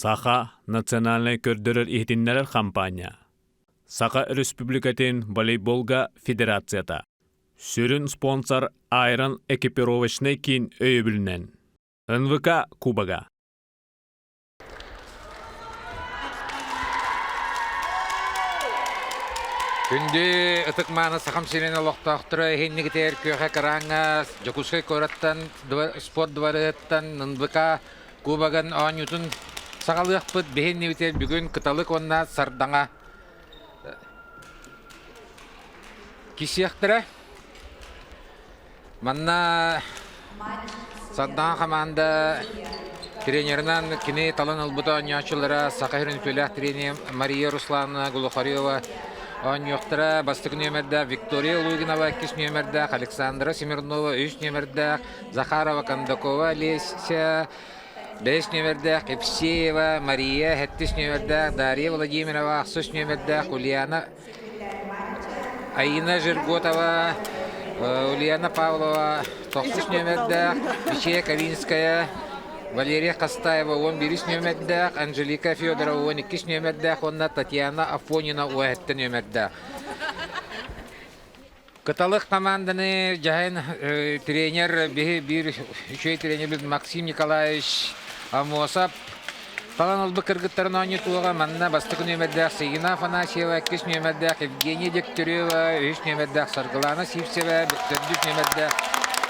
Саха национальнай көрдөрөр-иһитиннэрэр хампаанньа Саха Өрөспүүбүлүкэтин волейболга федерацията Сүрүн спонсор Айрон экипировочнай киин өйөбүлүнэн НВК Кубога. Күндү ытык-мааны Сахам сирин олохтоохторо иһиннигитигэр күөх экраҥҥа Дьокуускай куораттан спорт дворыттан НВК Кубогын оонньуутун саҕалыахпыт. Биһиннибитигэр бүгүн Кыталык уонна Сардаҥа кисиэхтэрэ. Манна Сардаҥа хамаанда тренеринэн кини талан ылбыт оонньооччулара Саха сирин үтүөлээх тренер Мария Руслановна Глухарева оонньуохтара. Бастакы нүөмэрдээх Виктория Лугинова, иккис нүөмэрдээх Александра Смирнова, үс нүөмэрдээх Захарова Кондакова Олеся, бэһис нүөмэрдээх Евсеева Мария, сэттис нүөмэрдээх Дарья Владимирова, ахсыс нүөмэрдээх Ульяна Аина Жерготова, Ульяна Павлова, тохсус нүөмэрдээх Мичия Калинская, Валерия Хастаева 11 нүөмэрдээх, Анжелика Федорова 12 нүөмэрдээх уонна Татьяна Афонина 17 нүөмэрдээх. Кыталык команданы дьаһайын тренер биһи биир үчүгэй тренербит Максим Николаевич Амосов талан ылбыт кыргыттарын оонньотуоҕа манна бастакы нүөмэрдээх Сигина Афанасьева, иккис нүөмэрдээх Евгения Дегтярева, үһүс нүөмэрдээх Саргылана Сивцева, төрдүс нүөмэрдээх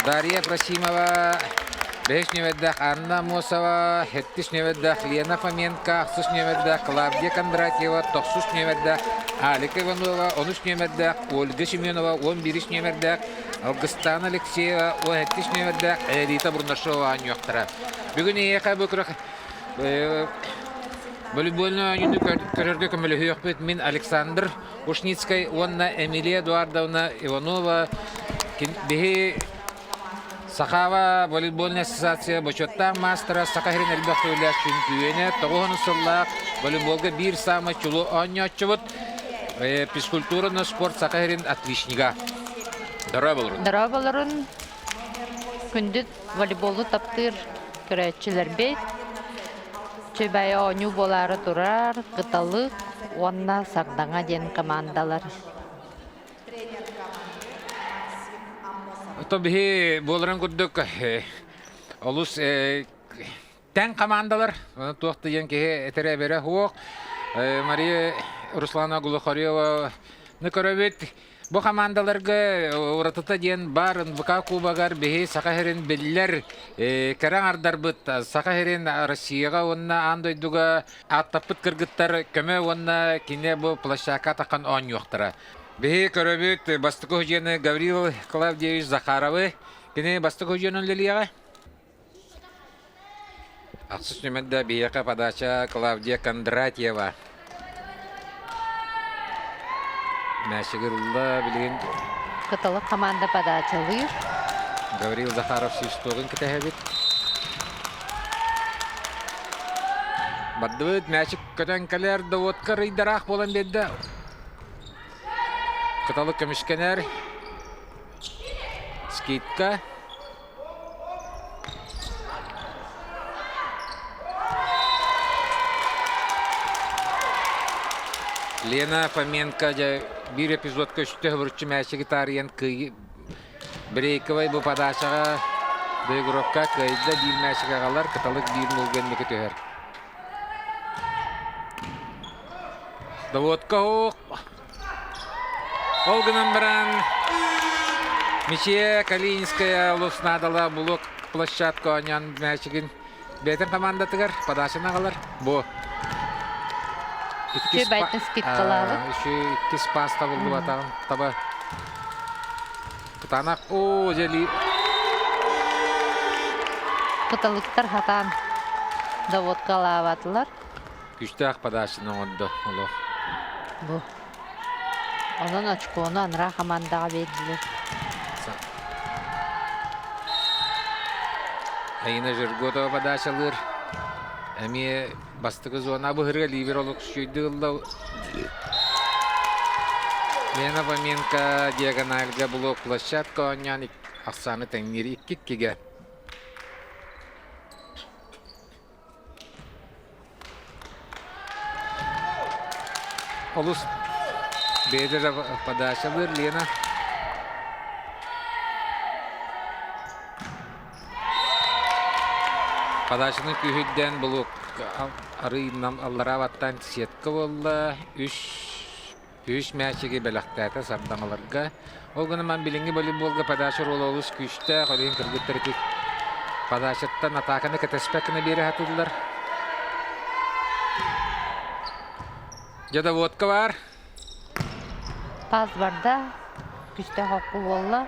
Дарья Ефросимова, бэһис нүөмэрдээх Анна Амосова, сэттис нүөмэрдээх Лена Фоменко, ахсыс нүөмэрдээх Клавдия Кондратьева, тохсус нүөмэрдээх Алика Иванова, онус нүөмэрдээх Ольга Семенова, 11 нүөмэрдээх Алгыстаана Алексеева, 17 нүөмэрдээх Элита Бурнашова оонньуохтара. Бүгүн эйиэхэ бу күрэх волейбольнай оонньууну көрөргө көмөлөһүөхпүт мин Александр Ушницкай уонна Эмилия Эдуардовна Иванова. Биһи Сахава волейбольная ассоциация бочуоттаах маастара Саха сирин элбэх төгүллээх чөмпүйүөнэ, 90 сыллаах волейболга биир саамай чулуу оонньооччубут, физкультура на спорт Саха сирин отличнига. Дорооболорун. Дорооболорун. Күндү волейболу таптыыр көрөөччүлэрбит. Чөбөйө оонньуу буолаары турар Кыталык уонна Сардаҥа диэн командалар. То биһи буоларын курдук олус тэҥ командалар туох да диэн киһи этэрэ эбэрэ суох. Мария Руслана Глухарева көрөбүт. Бу командаларга уратыта диэн бар НВК кубогар биһи Саха сирин биллэр кэрэ аҥардарбыт Саха сирин Россияҕа уонна аан дойдуга ааттаппыт кыргыттар көмө уонна кини бу площадка таххан оонньуохтара. Биһи көрөбүт бастакы худьуону Гаврил Клавдиевич Захаровы. Кини бастакы худьуонун үлэлиэҕэ. Ахсыс нүмерде биһиэхэ подача Клавдия Кондратьева. Мээчигырылла билигин Кыталык команда подачалыыр. Гаврил Захаров свистогун кэтэһэбит. Бардыбыт мээчик көтөн кэлэр доводка рыйдараах буолан биэрдэ. Кыталык көмүскэнэр. Скидка. Лена Фоменко дьэ биир эпизодка үстэ хобуруччу мээчиги таарыйан кыайыы брейковай бу подачаҕа доигровка кыайда биир мээчик аҕалар кыталык биир нулга инники түһэр. Доводка оһох. Ол гынан баран Мичия Калининская олус наадалаах блок площадка оонньоон мээчигин бэйэтин командатыгар подачаны аҕалар. Бу Үчүгэй байтын скидкалаабыт. Иккис пас табыллыбатаҕын таба кытаанах оо дьэли Кыталыктар хатаан доводкалаабатылар. Күүстээх подачаны оҥордо олох. Бу. Онон очкону анараа хамаандаҕа биэрдилэр. Айына Жерготова подачалыыр. Эмиэ бастакы зона быһырга ливер олох үчүгэйдик ылла. Лена Фоменко диагональга блок площадка оонньоон ахсааны тэҥниир икки-иккигэ. Олус бэйэтэ да подачалыыр Лена. Подачаны күүһүрдэн блок арыйынан аллараа баттаан сетка буолла. Үс үс мээчиги бэлэхтээтэ сардаҥаларга. Ол гынан баран билиҥҥи волейболга подача оруола олус күүстээх, ол иһин кыргыттар ити подачаттан атааканы кэтэспэт гына биэрэ сатыыллар. Дьэ да водка баар. Пас барда, күстээх окку буолла.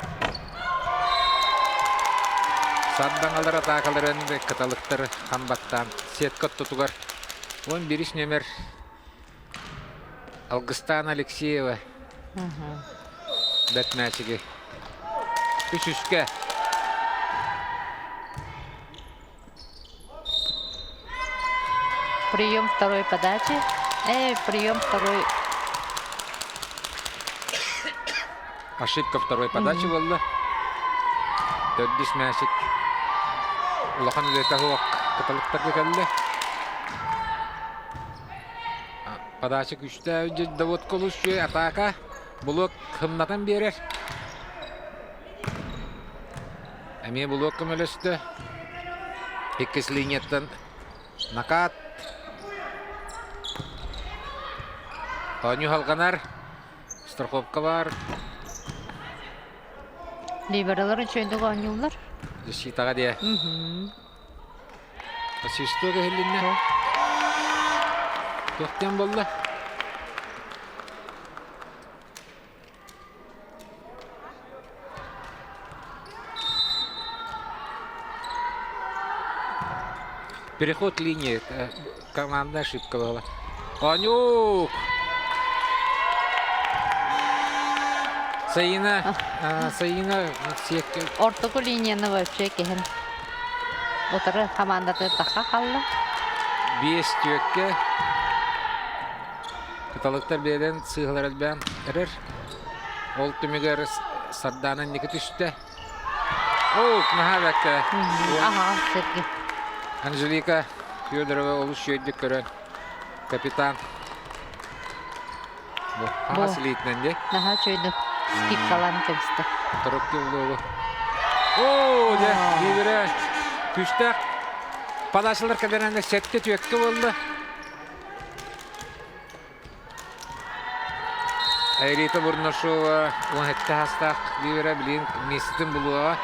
Сардаҥалар атаакаларын кыталыктар хам баттаан сетка ортотугар 11 нүөмэр Алгыстаана Алексеева бэрт мээчиги үс үскэ Прием второй подачи. Прием второй. Ошибка второй подачи буолла. Төрдүс мээчик улахан үлэтэ суох кыталыктарга кэллэ. Подача күүстээх доводка олус үчүгэй атака булуок хымнатан биэрэр. Эмиэ булуок көмөлөстө. Иккис линияттан накат. Оонньуу халҕанар. Страховка баар. Либералар үчүгэйдик оонньууллар. Защитаҕа диэ. Свисток иһилиннэ. Туох диэн буолла? Переход линии. Командная ошибка была. Онюк! Саина, Саина сиэккэ Ортоку линияны вообще киһин утары хамаандаты таха халла. Биэс түөккэ кыталыктар биэрэн сыыһалар элбээн эрэр. Ол түмүгэр Сардаана инники түстэ. Оо, наһаа бэккэ. Аха, Сергей. Анжелика Федорова олус үөрдүк көрөн капитан. Бу хаҥас илиитинэн дии. Наһаа үчүгэйдик скидкалаан кэбистэ. Торопки булуогу. Оо, дьэ, биирэ күүстээх подачалар кэлэрэнэ сэттэ түөккэ буолла. Айрита Бурнашова 17 саастаах биирэ билигин миэстэтин булуоҕа.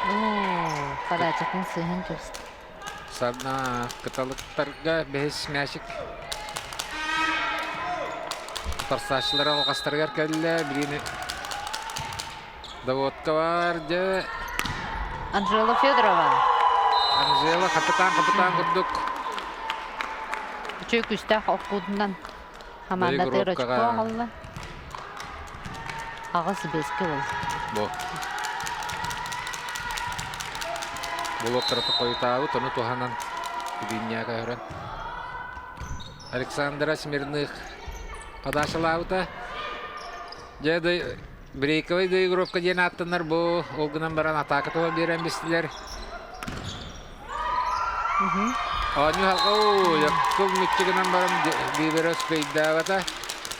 Оо, подачатын сыыһан кэбистэ. Сана кыталыктарга бэһис мячик Тарсааччылар алҕастарыгар кэллэ. Билигин доводка бар дьэ. Анжела Федорова. Анжела капитан капитан курдук. Үчүгэй күүстээх оккуутунан хамаандатыгар очко аҕалла. Аҕыс бэскэ бол. Бу. Булуоктарата хойутаабыт, ону туһанан Билинньээгэ өһөрөн. Александра Смирных подачалаабыта. Дьэ, брейковый доигровка диэн ааттанар бу ол гынан баран атака тула биэрэн бистилэр. Оонньуу халҕа кыл мүччү гынан баран ливера успейдаабата.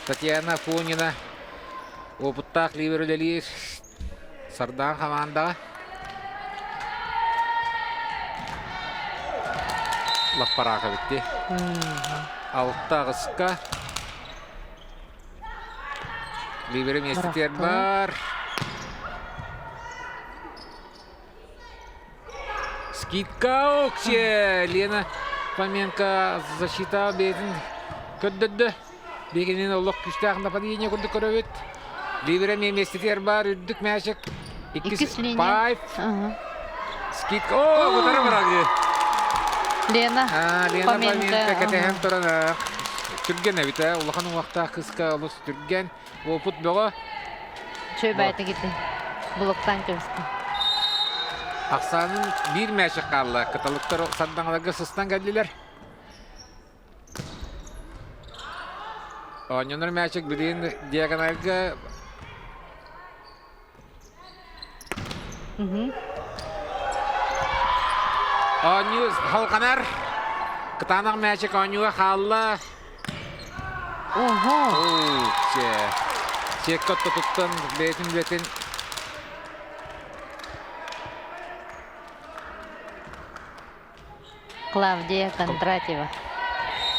Татьяна Фунина опыттаах ливер үлэлиир Сардаан хамаандаҕа. Лаппараaka битти. Алта аҕыска. Ливери миэстэтигэр бар. Скидка оксе! Лена Фоменко защита бэйэтин көрдөрдө. Биһигинин олох күүстээх нападение курдук көрөбүт. Ливера эмиэ миэстэтигэр бар үрдүк мээчик. Иккис линия. Пайп. Скидка. О, утары барагы. Лена Лена Фоменко кэтэһэн туран түргэн эбит ээ. Улахан уҥуохтаах кыска олус түргэн. Опыт бөҕө. Чөй баайта кити. Блоктан кэбистэ. Ахсаанын биир мээчик хаалла. Кыталыктар сардаҥаларга сыстан кэллилэр. Оонньонор мээчик билигин диагональга Оонньуу халҕанар. Кытаанах мээчик оонньууга хаалла. Ого! Чэ. Сиэккэ оттотуттан бэйэтин үлэтин Клавдия Кондратьева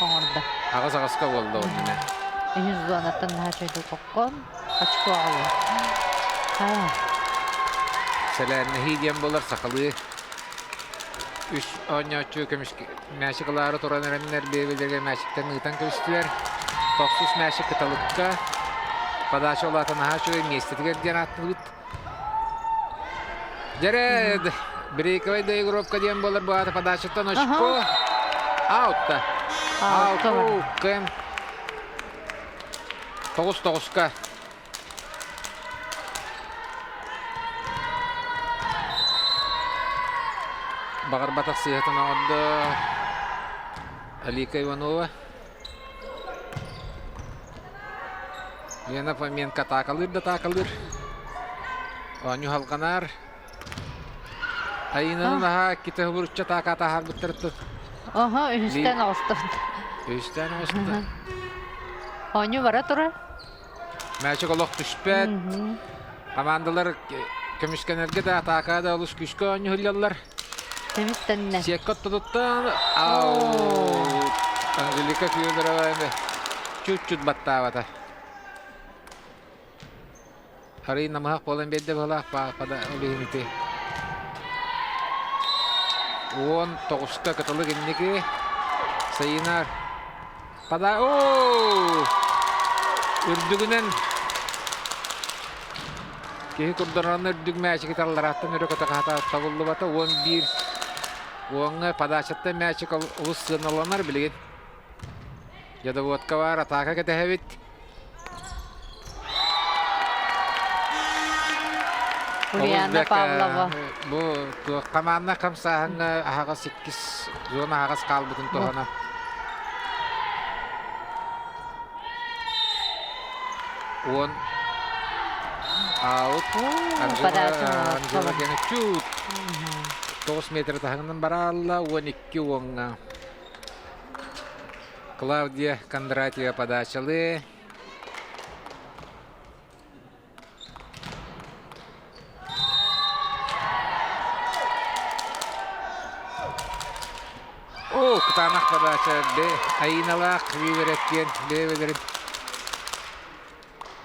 оҥордо. Аҕыс аҕаска буолла оннуна. Үһүс зонаттан наһаа үчүгэйдик оккон, очко аҕалла. Сэлээннэһии диэн буолар сахалыы үс оонньооччу көмүс мээчик ылаары туран эрэннэр биэбэлэргэ мээчиктэн ыытан кэбистилэр. Тохсус мээчик кыталыкка подача улаатан наһаа үчүгэй миэстэтигэр диэн ааттыыбыт. Дьэрэ брейковай доигровка диэн буолар бу аата подачаттан очко аутта. Аут кэм 9-9-ка. Баҕарбатах сыыһатын оҥордо Алика Иванова. Лена Фоменко атаакалыыр да атаакалыыр. Оонньуу халҕанаар. Айыынаны наһаа иккитэ хобуручча атаака атааһарбыттарыттан. Оһо, үһүстээн оҕустун. Үһүстээн оҕуста. Оонньуу бара турар. Мээчик олох түспэт. Хамаандалар көмүскэнэргэ да атаака да олус күүскэ оонньуһуллаллар. Көмүс тэннэ. Сиэккэ оттотуттан аут. Анжелика Федорова эми чуть-чуть баттаабата. Арый намыһах буолан биэрдэ быһалаах пада олиһинити. 19-ка кытылык инники Сайынар Пада оо үрдүгүнэн киһи курданан үрдүк мээчики талларааттан өрө көтө табыллыбата 11 уоҥҥа подачаттан мээчик олус сыаналанар билигин Ядоводка баар атаака кэтэһэбит. Ульяна Павлова. Бу хамаанна хамсааһыҥҥа аһаҕас иккис зона аһаҕас хаалбытын туһана. Уон аут. Анжела Анжела чуть 9 метр таһынан бараалла 12 уоҥҥа. Клавдия Кондратьева подачалы. О, кытаанах подача Аиналаах Вивереккен бэйэлэрин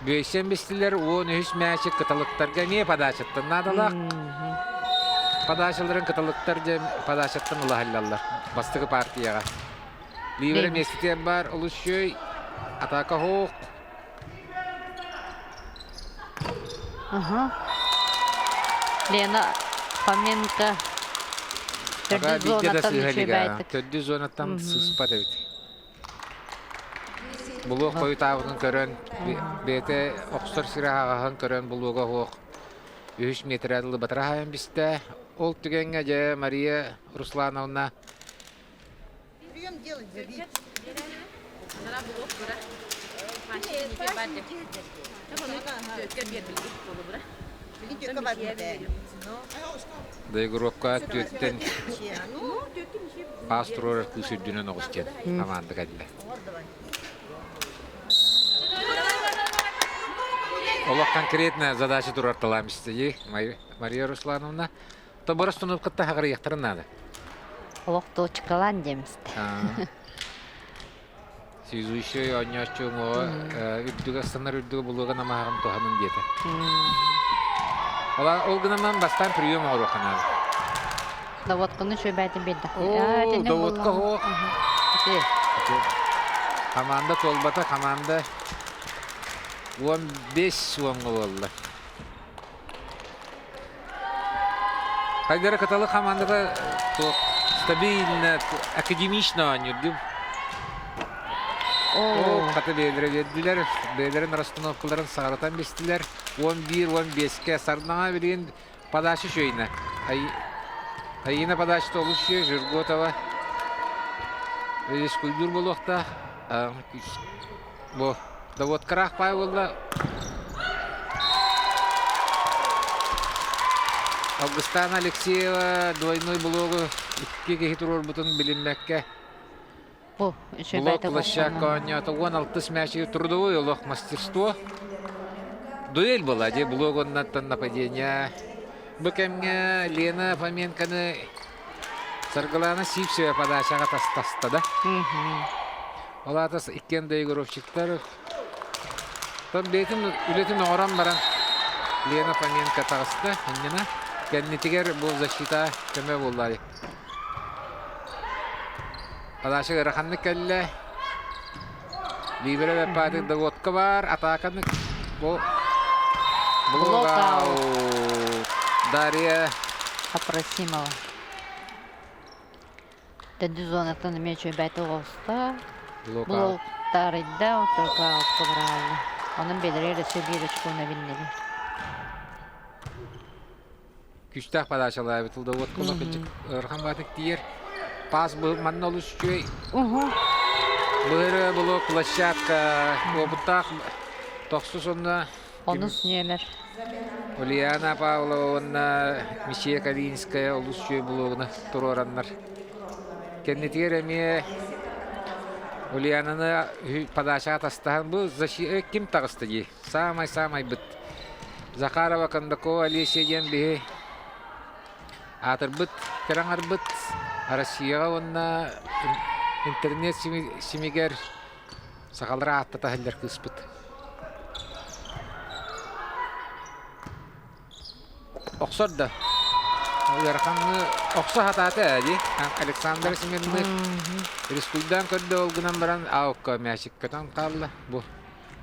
Бүөйсэн бистилэр 13 мээчик кыталыктарга эмиэ подачаттан наадалаах. Подачаларын кыталыктар дьэ подачаттан ылаһаллаллар бастакы партияҕа. Ливера миэстэтигэр баар олус үчүгэй атака оһох. Ага. Лена Фоменко Пока төрдүс биирдэ да зонаттан сыыһа үчүгэй илик аа. баайдык. Төрдүс зонаттан сыспат эбит. Булуох хойутаабытын көрөн, бэйэтэ охсор сирэ аһаҕаһын көрөн булуога суох үһүс миэтэрэ дылы батара хаайан бистэ. Ол түгэҥҥэ дьэ Мария Руслановна Доигровка түөттэн паас туруорар кыыс үрдүнэн оҕус диэн хамаанда кэллэ. Олох конкретная задача турарталаам истии Мария Руслановна. Тоборос тунуп кытта хаҕырыйахтарын наада. Олох точкалаан диэмистэ. Связующий оонньооччу уҥуоҕа үрдүгэ ыстанар үрдүгэ булуога намаһаҕын туһанын диэтэ. Ол гынан бастаан прием оҥоруохха наада. Доводканы үчүгэйбээтин биэрдэ. Оо, доводка суох. Команда туолбата, команда 15 уоҥҥа буолла. Хайдара кыталы командата туох стабильно, академично оонньуур Оо, хата бэйэлэрэ биэрдилэр, бэйэлэрин расстановкаларын саҕаратан бистилэр. 11-15-кэ Сардаҥа билигин подача үчүгэйнэ. Айина подачата олус үчүгэй, Жирготова Искуйдуур буолуохтаах. Бу доводкараах паай буолла. Алгыстаана Алексеева двойной блогу икки киһи туруорбутун билиммэккэ. Бу Блок площадка оонньоото 16 мячик трудовой олох мастерство. Дуэль была, де блок оннаттан нападение. Бу кэмҥэ Лена Фоменконы Саргылана Сивцева подачаҕа тастаста да. Ол аата иккиэн да игровщиктар Тон бэйэтин үлэтин оҥорон баран Лена Фоменко таҕыста иннина. Кэннитигэр бу защита көмө буолла. Подача ыараханнык кэллэ. Либеро бэппаатык доводка баар, атааканы бу блокаут. Дарья Апросимова. Төрдүс зонаттан эмиэ үчүгэйбэт оҕуста. Блокаут. Блоктарыйда, блокаутка бараалла. Онон бэлэрэ өссө биир очкону эбиннилэр. Күүстээх подачалаабыт доводка улаханчык ыарахан баатык тиийэр. Пас манна олус үчүгэй. Быһыры блок площадка уопуттаах тохсус онно Онус нүөмэр. Ульяна Павлова уонна Мичия Калининская олус үчүгэй блогуна туруораннар. Кэннитигэр эмиэ Ульянаны подачаҕа тастаһан бу ким таҕыста дии? Саамай-саамай быт. Захарова Кондакова Олеся диэн биһи аатырбыт, кыраҥарбыт Россияҕа уонна интернет симигэр сахалар ааттата сылдьар кыыспыт. Охсор да ыараханны охсо сатаата ээ дии. Александр Смирных рискуйдаан көрдө ол гынан баран аукка мячик көтөн хаалла бу.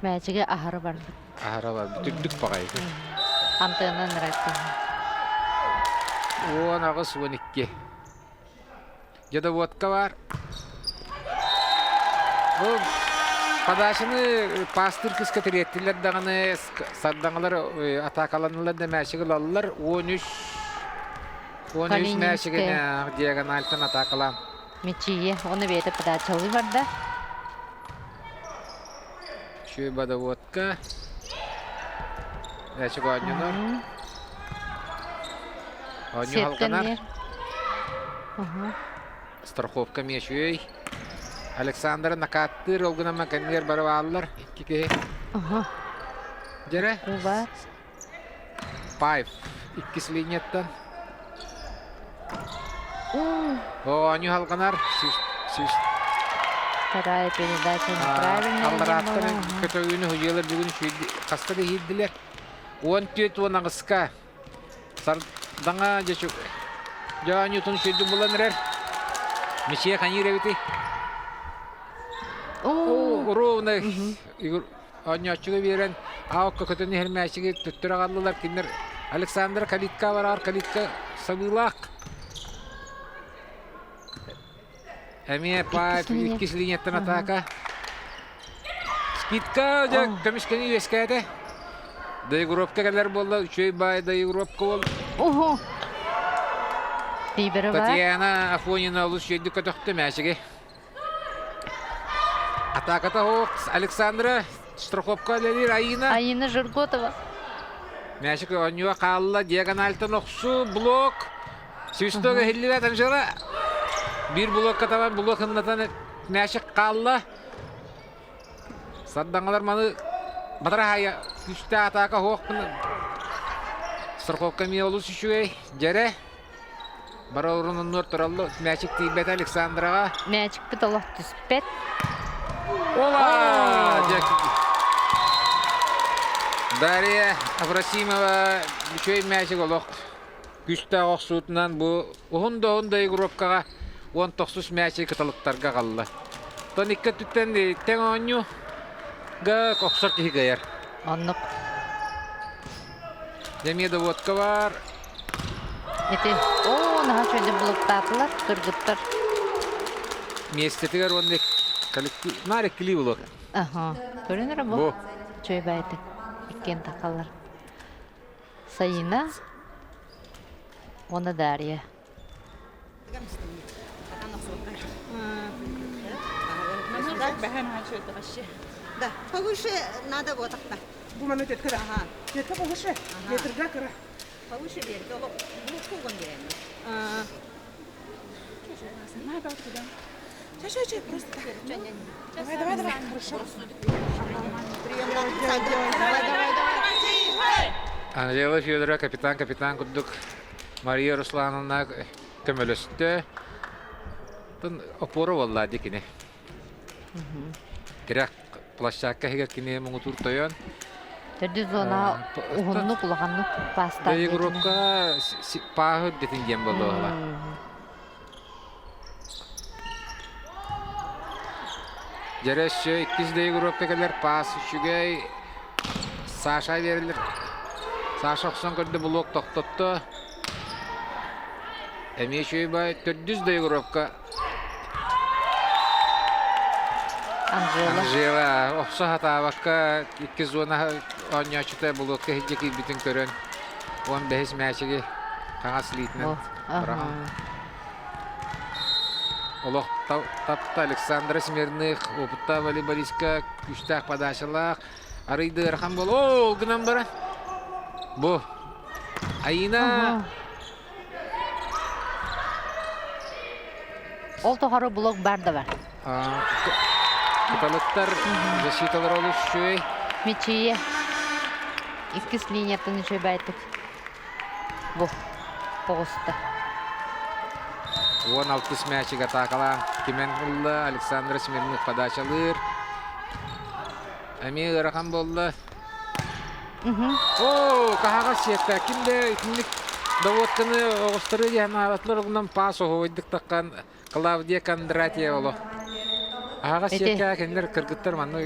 Мээчиги аһары барбыт. Аһара барбыт. Үрдүк баҕайы. Антыанан ырайта. 18 12. Дедоводка бар. Бу подачаны пастыр кыска тириэттилэр даҕаны сардаҥалар атаакаланылар да мээчик ылаллар. 13 13 мээчигин диагональтан атаакалаан. Мичийе, оны бэйэтэ подачалыы барда. Үчүгэй водоводка. Мээчик оонньонор. Оонньуу халҕанар. Страховка эмиэ үчүгэй. Александра накаттыыр, ол гынан кэннигэр бары бааллар. Икки киһи. Дьэрэ. Пайп. Иккис линияттан. Оонньуу халҕанар. Сүүс. Вторая передача неправильная. Алларааттан көтөҕүүнү хуйалар бүгүн хаста да иһирдилэр. 14 18-ка Сардаҥа дьэчүк дьоонньутун сүйдүн булан эрэр. Мичиэ ханьыыр эбитий? Ровно оонньооччуга биэрэн аокка көтөн иһэр мээчиги төттөрү аҕаллылар. Кинилэр Александра Калитка бараар, Калитка сабыылаах. Эмиэ пайп иккис линияттан атака. Скидка дьэ көмүскэни үөскээтэ. Доигровка кэлэр буолла, үчүгэй баай доигровка буолла. Ого! Бибері бар. Татьяна Афонина олус үчүгэйдик көтөхтө мээчиги. Атаката оқ Александра страховка үлэлиир Аина. Аина Жирготова. Мээчик оонньууга хаалла, диагональтан охсуу, блок. Свисток иһиллибэт Анжела. Биир блокка табан блок ыннатан мээчик хаалла. Сардаҥалар маны батараһайа күүстээх атака суохпун. Страховка эмиэ олус үчүгэй. Дьэрэ. Бара орун тураллы. Мээчик тиийбэтэ Александраҕа. Мээчикпит олох түспэт. Ола! Дарья Абрасимова үчүгэй мээчик олох күүстээх охсуутунан бу уһун да уһун да игровкаҕа 19 мээчик кыталыктарга қалла. Тон икки өттүттэн тэҥ оонньуу га охсор киһи кыайар. Оннук. Эмиэ доводка бар. Ити, оо, наһаа үчүгэйдик блоктаатылар, кыргыттар. Миэстэтигэр уонна коллектив наар иккилии блок. Аха, көрөн эрэ бу. Бу. Үчүгэй баайдык. Иккиэн тахаллар. Саина уонна Дарья. Да, повыше надо вот так. Бу төткө Ага. Төткө повыше. Метрга кыра. Повыше берге, ол блокку беремин. Чай, чай, чай, просто. Давай, давай, давай. Хорошо. Давай, давай, давай. Анжела Федорова капитан капитан курдук Мария Руслановна көмөлөстө. Тын опора болла дикини. Тирэх площадка иһигэр кини муҥутуур тойон. Төрдүс зона уһуннук улаханнык паастаах Группка пааһы үрдэтин диэн буолуола. Дьэрэ өссө иккис группа кэлэр паас үчүгэй Саша биэрэллэр. Саша охсон көрдө блок тохтотто. Эмиэ үчүгэй бай төрдүс доигровка Анжела. Анжела охсо сатаабакка икки зона оонньооччута блокка иһирдьэ киирбитин көрөн 15 мээчиги хаҥас илиитинэн быраҕан Олох тапта Александра Смирных опыттаах волейболистка күүстээх подачалаах арыйды ыарахан буол оо гынан баран бу Айина Ол тухары блок бар да бар. Кыталыктар защиталар олус үчүгэй. Мичийе. Иккис линиятын үчүгэй байтык. Бу оҕуста. 16 мячик атаакалаан кимэн ылла Александра Смирных подачалыыр. Эмиэ ыарахан буолла. Оо, каһаҕа сиэттэ. Ким да итинник доводканы оҕустары диэн аабатлар оҕунан паас оһуойдук таххан Клавдия Кондратьева олох. Аһаҕас сиэккэ кинилэр кыргыттар манна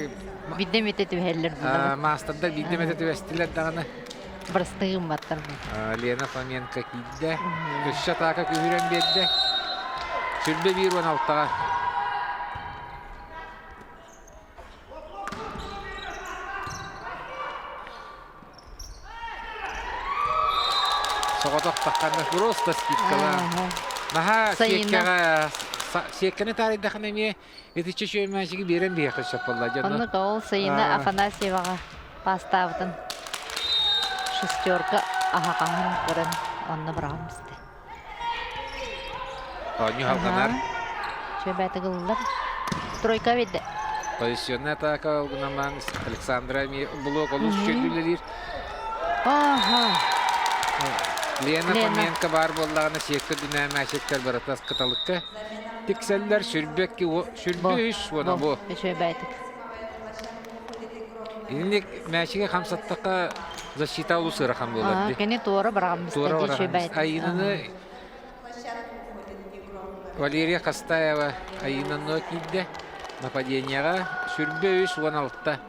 Биирдэ эмитэ түһэллэр маастардар биирдэ эмитэ түбэстилэр даҕаны. Бырастыы гымматтар. Лена Фоменко киирдэ. Өссө атаака күүһүрэн биэрдэ. Сүрбэ биир уон алтаҕа. Соҕотох тахханна просто скидкалаан. Наһаа сиэккэҕэ сиэккэни таарыйдахына эмиэ итиччэ үчүгэй мээчиги биэрэн биһиэхэ сөп буолла дьоно. Оннук ол Сайына Афанасьеваҕа паастаабытын шестерка аһаҕаһын көрөн онно быраҕан истэ. Оонньуу халҕанар. Чөбөтө ылыллар. Тройка виде. Позиционная атака гынан Александра эмиэ блок олус үчүгэй үлэлиир. Ага. Лена Фоменко баар буоллаҕына сиэккэ дүнээ мээчиктэр барыта кыталыкка тиксэллэр сүрбэкки сүрбэ үс уона бу. Үчүгэйбээтик. Инник мээчиги хамсаттахха защита олус ыарахан буолар дии. Кини туора быраҕан Туора быраҕан. Айыынаны Валерия Хастаева Айыынанно киирдэ. Нападениеҕа сүрбэ үс уон алта.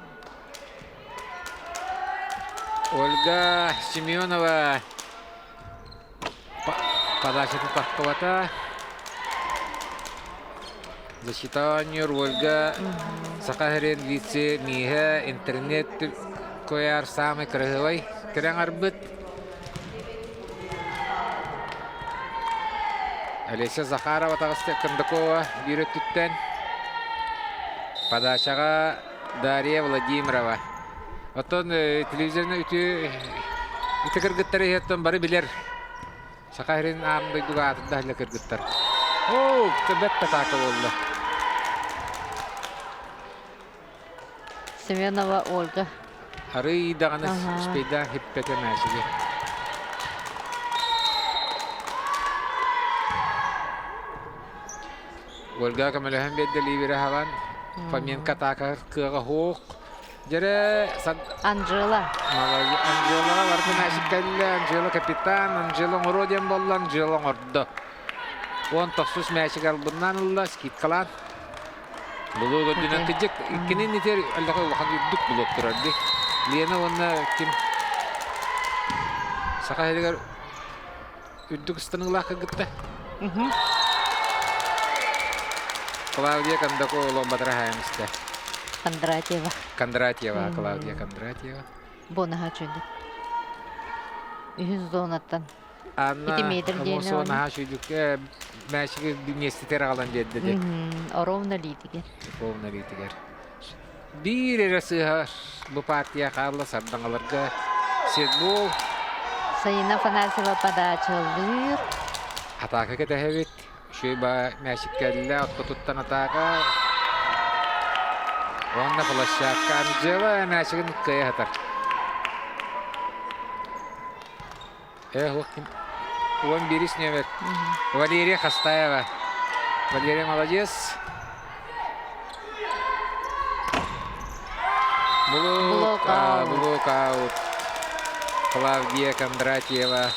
Ольга Семенова подачатын таххыбата. Защита оонньуур Ольга Саха сирин вице-мииһэ интернет куйаар саамай кыраһыабай кэрэ аҥарбыт. Олеся Захарова таҕыста Кондакова биир өттүттэн. Подачаҕа Дарья Владимирова. Оттон телевизорны үтүө ити кыргыттары иһэттэн бары билэр Саха сирин аан дойдуга аатырда иһиллэ кыргыттар. Оо, бэрт атака буолла. Семенова Ольга. Арый даҕаны успейдаан хиппэтэ мээчиги. Ольга көмөлөһөн биэрдэ ливері хабан. Фоменко атака кыаҕа суох. Дьэрэ Анжела. Анжелаҕа барыта мээчик кэллэ. Анжела капитан, Анжела оҥоруо диэн буолла, Анжела оҥордо. Уон тохсус мээчик албыннаан ылла, скидкалаан. Булуук үрдүнэн кыдьык иккини нитер эллэхэ улахан үрдүк булуок турар ди. Лена уонна ким Саха сиригэр үрдүк ыстаныылаах кыргытта. Клавдия Кондакова олон батара хаайан истэ. Кондратьева. Кондратьева, Клавдия Кондратьева. Бу наһаа үчүгэй. Үһүс зонаттан. Анна Ити метр диэни Амосова наһаа үчүгэй мээчиги миэстэтигэр аҕалан биэрдэ диэн. Ровно лиитигэр. Ровно лиитигэр. Биир эрэ сыыһа бу партия хаалла сардаҥаларга Үчүгэй ба мээчик кэллэ, ортотуттан атаака. Уонна площадка Анжела мээчигин кыайа сатар. Эх, ким? 11 номер. Валерия Хастаева. Валерия молодец. Блок, блок аут. Клавдия Кондратьева.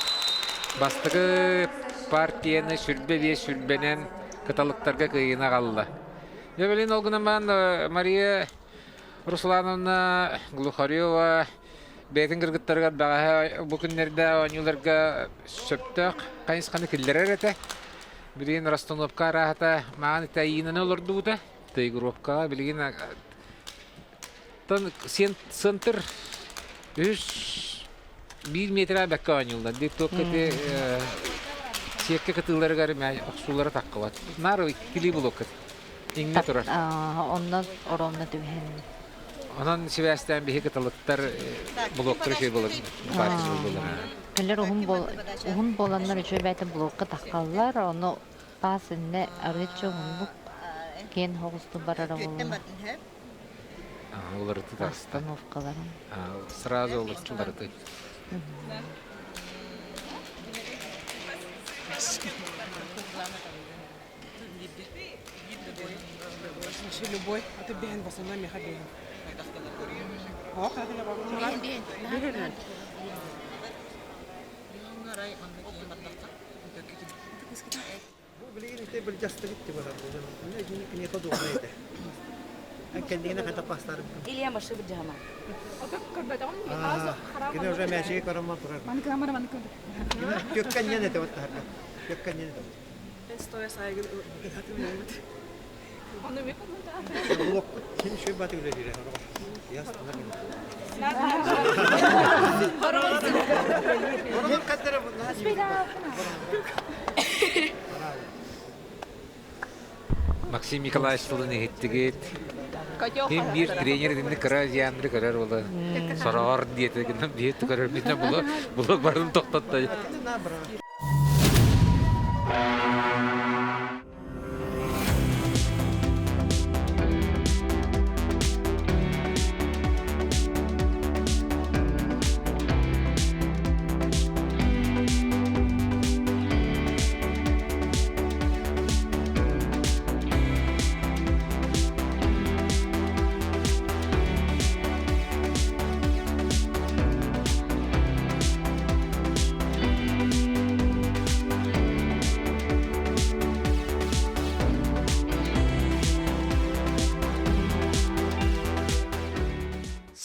Бастакы партияны сүрбэ биэс сүрбэнэн кыталыктарга кыайыыны аҕалла. Дьэ, билин ол гынан баран Мария Руслановна Глухарева бэйэтин кыргыттарыгар бэҕэһээ бу күннэрдэ оонньууларга сөптөөх хайысханы киллэрэр этэ. Билигин расстановка арааһата маан Таинаны олордубута. Тайгровкаҕа билигин центр үс биир метр бэккэ оонньууллар. Биир туокка ити сиэккэ кытыыларыгар охсуулара таххыбат. Наар иккилии блокка иҥнэ турар. Онно оромно түбэһэн. Онон сибээстээн биһи кыталыктар блоктары үчүгэй буолар буолар. Кэлэр уһун буоланнар үчүгэй бэйэтэ блокка таххаллар, ону паас иннэ арыычча уһуннук киэн соҕустук барара буолла. Уларыты таста. Остановкаларын. Сразу уларыты. Любой, а ты бен, в основном меха бен. Билигин ити былдьастыгыт барар киниэхэ удобно этэ. Кэллигинэ хата пастарым. Илья машина быдьаһама. Кини уже мээчиги көрөммөн турар. Төккөннен этэ вот таһарга. Төккөннен этэ. Блокпут ким шөй баты үлэлиирэ. Оролор каттара Максим Николаевич тылын иһиттигит. Ким биир тренер итинник кыра диандры көрөр була. Сороҕор диэтэ гынан биир көрөр битэ булу булу барын тохтотто.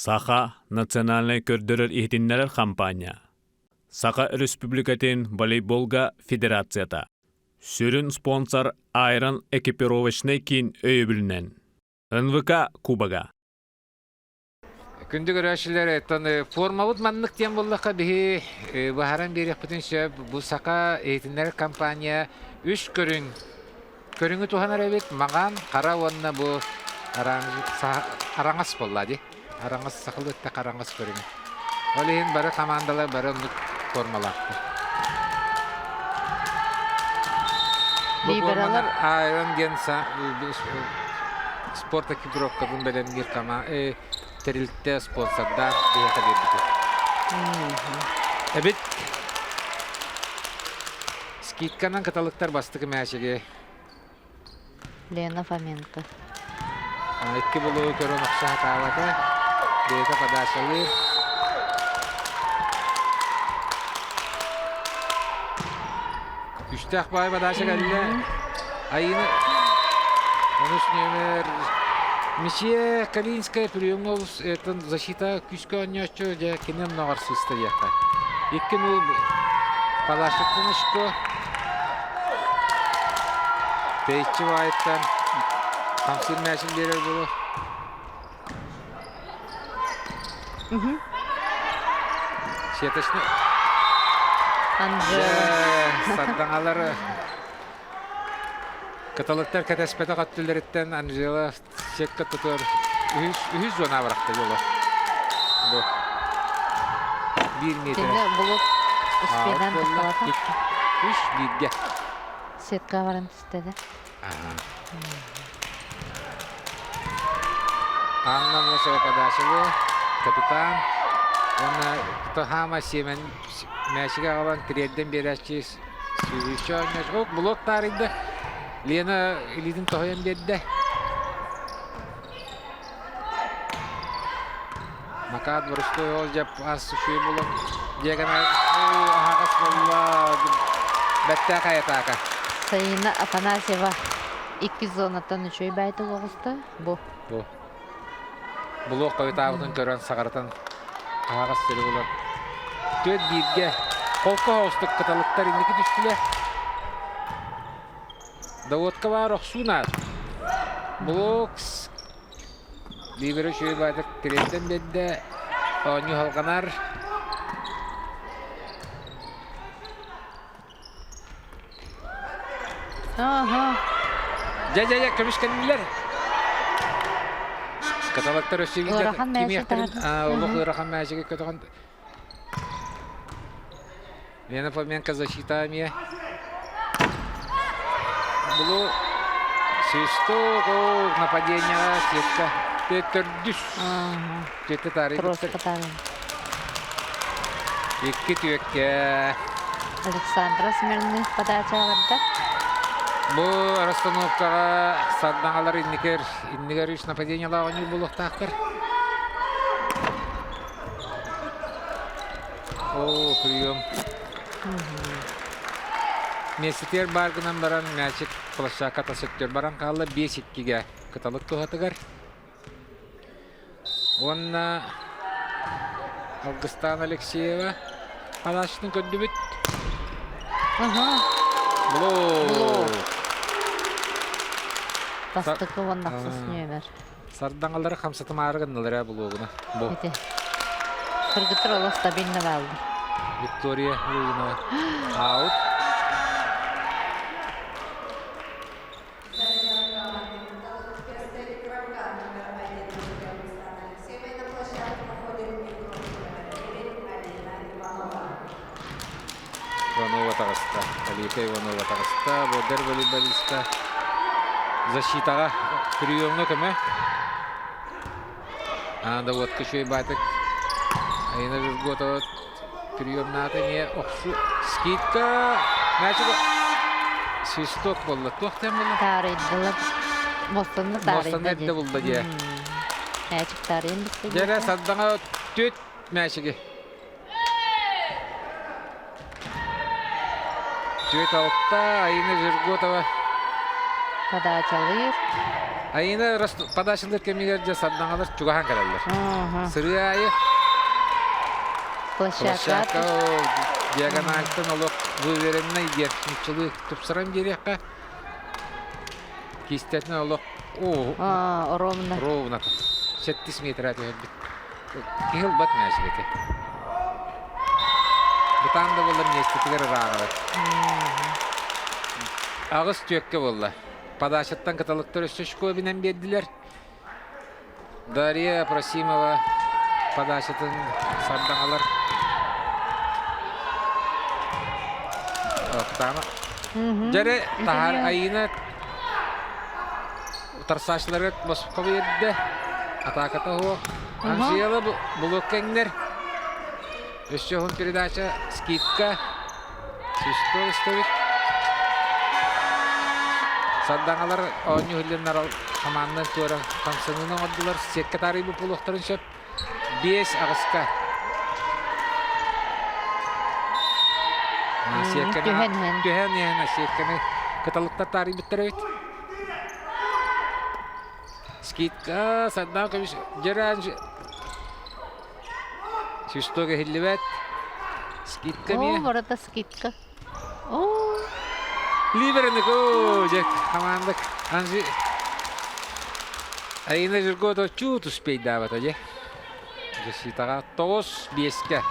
Саха национальнай көрдөрөр-иһитиннэрэр хампаанньа Саха Өрөспүүбүлүкэтин волейболга федерацията Сүрүн спонсор Айрон экипировочнай киин өйөбүлүнэн НВК Кубога. Күндү көрөөччүлэр, оттон формабыт маннык диэн буоллахха биһи быһааран биэриэхпитин сөп. Бу Саха иһитиннэрэр компания үс көрүҥ көрүҥү туһанар эбит. Маҥан, хара уонна бу араҥас буолла дии. Араҥас сахалыы өттө араҥас көрүҥэ. Ол иһин бары хамаандалар бары оннук формалаахтар. Бу форманы Айрон диэн спорт экипировкатын бэлэмниир тэрилтэ спонсордаах биһиэхэ биэрбитэ. Эбит скидканан кыталыктар бастакы мээчиги Лена Фоменко. Икки булуу көрөн охсо сатаабата. Бэйэтэ подачалыыр. Үстээх баай подача кэллэ. Айыны онус нүөмэр Месье Калинская приемҥа олус защита күүскэ оонньооччу дьэ кини онноҕор сыыста диэххэ. Икки нул Палашевтан очко Тэйиччи баайыттан хамсыыр мээчик биэрэр буолуо. Сеточный. Анжела. Сардаҥалар кыталыктар кэтэспэтэх өттүлэриттэн Анжела сетка тутар үһүс үһүс зона барахта жоло. Бу биир метр. Кине булук успедан Үс бииргэ. Сетка баран түстэ да. Анна Мосова подачалыы, капитан. Уонна Тохама Сиэмэн мээчигэ аҕалан тириэрдэн биэрээччи сүүрүүччү оонньооччу. Блок таарыйда. Лена илиитин тоһуйан биэрдэ. Накат боростуой ол дьэ ас үчүгэй булан диагональ аһаҕас буолла бэттээхэй айатаака. Саина Афанасьева икки зонаттан үчүгэй баайдык оҕуста. Бу. Бу. Булуох хойутаабытын көрөн саҕаратан аһаҕас сири булан. Түөрт бииргэ холку соҕустук кыталыктар инники түстүлэр. Доводка баар охсуу наар. Блок Биибэрэ үчүгэй баайдык тириэрдэн биэрдэ, оонньуу салҕанар. Ага. Дьэ, дьэ, дьэ, көмүскэннилэр. Каталогтар өссө Ыарахан мээчик кимиэхтэрин олох ыарахан мээчиги көтөҕөн Лена Фоменко защита эмиэ. Булу свисток, о, нападение, сетка. Төрдүс. Түөттэ таарыйбыттар. Икки түөккэ. Александра Смирных подачаларда. Бу расстановкаҕа сардаҥалар инникер, иннигэр үс нападениелаах оонньуур буолуохтаахтар. Оо, прием. Миэстэтигэр баар гынан баран мячик площадка тас өттүгэр баран хаалла 5-2-гэ кыталык туһатыгар. Уонна Алгыстаан Алексеева ханааччытын көрдүбүт. Аха. Блок. Бастакы уонна ахсыс нүөмэр. Сардаҥалары хамсатымаары гыннылар ээ булуогуна. Бу. Ити. Кыргыттар олох стабильно бааллар. Виктория Лугинова. Аут. Иванова таҕыста. Алика Иванова таҕыста. Бодер волейболиста. Защитаҕа приемҥа көмө. Аанда уотка үчүгэй баатык. Айына Жирготова приемнаата эмиэ охсу. Скидка. Мячик свисток буолла. Туох тем буолла? Таарыйдылар. Мостонну таарыйда Мостонну эрдэ булла дии. Мячик таарыйын бистэ. Дьэрэ сардаҥа түт мячиги. Түөрт алта Айына Жерготова. Подачалыыр. Айына подачалыыр кэмигэр дьэ сардаҥалар чугаһаан кэлэллэр. Сырыы аайы Площадка диагональтан олох выверенный диэн нуччалыы тупсаран биэриэххэ. Кистэтин олох ровно. Ровно. Сэттис метр түһэрбит. Киһи ылбат мээчик ити. Бытаан да буоллар миэстэтигэр ырааҕырар. Аҕыс түөккэ буолла. Подачаттан кыталыктар өссө очко эбинэн биэрдилэр. Дарья Просимова подачатын сардаҥалар. Октана. Дьэрэ таһаар Айына Утарсааччыларга босхо биэрдэ. Атааката суох. Анжела Булуккэҥнэр. Өссө уһун передача скидка. Свисток истэбит. Сардаҥалар оонньуу иһиллэннэр хамаандан туора хамсаныыны оҥордулар. Сиэккэ таарыйбыт буолуохтарын сөп. Биэс аҕыска. Сиэккэни түһэн иһэн сиэккэни кыталыктар таарыйбыттар эбит. Скидка Сардаҥ көмүс Дьэрээн Свисток иһиллибэт. Скидка эмиэ. Оо, барыта скидка. Оо. Ливерник, оо, дьэ, хамаанда Анжи Айына Жиргото чуть успейдаабата дьэ. Защитаҕа тоҕус биэскэ.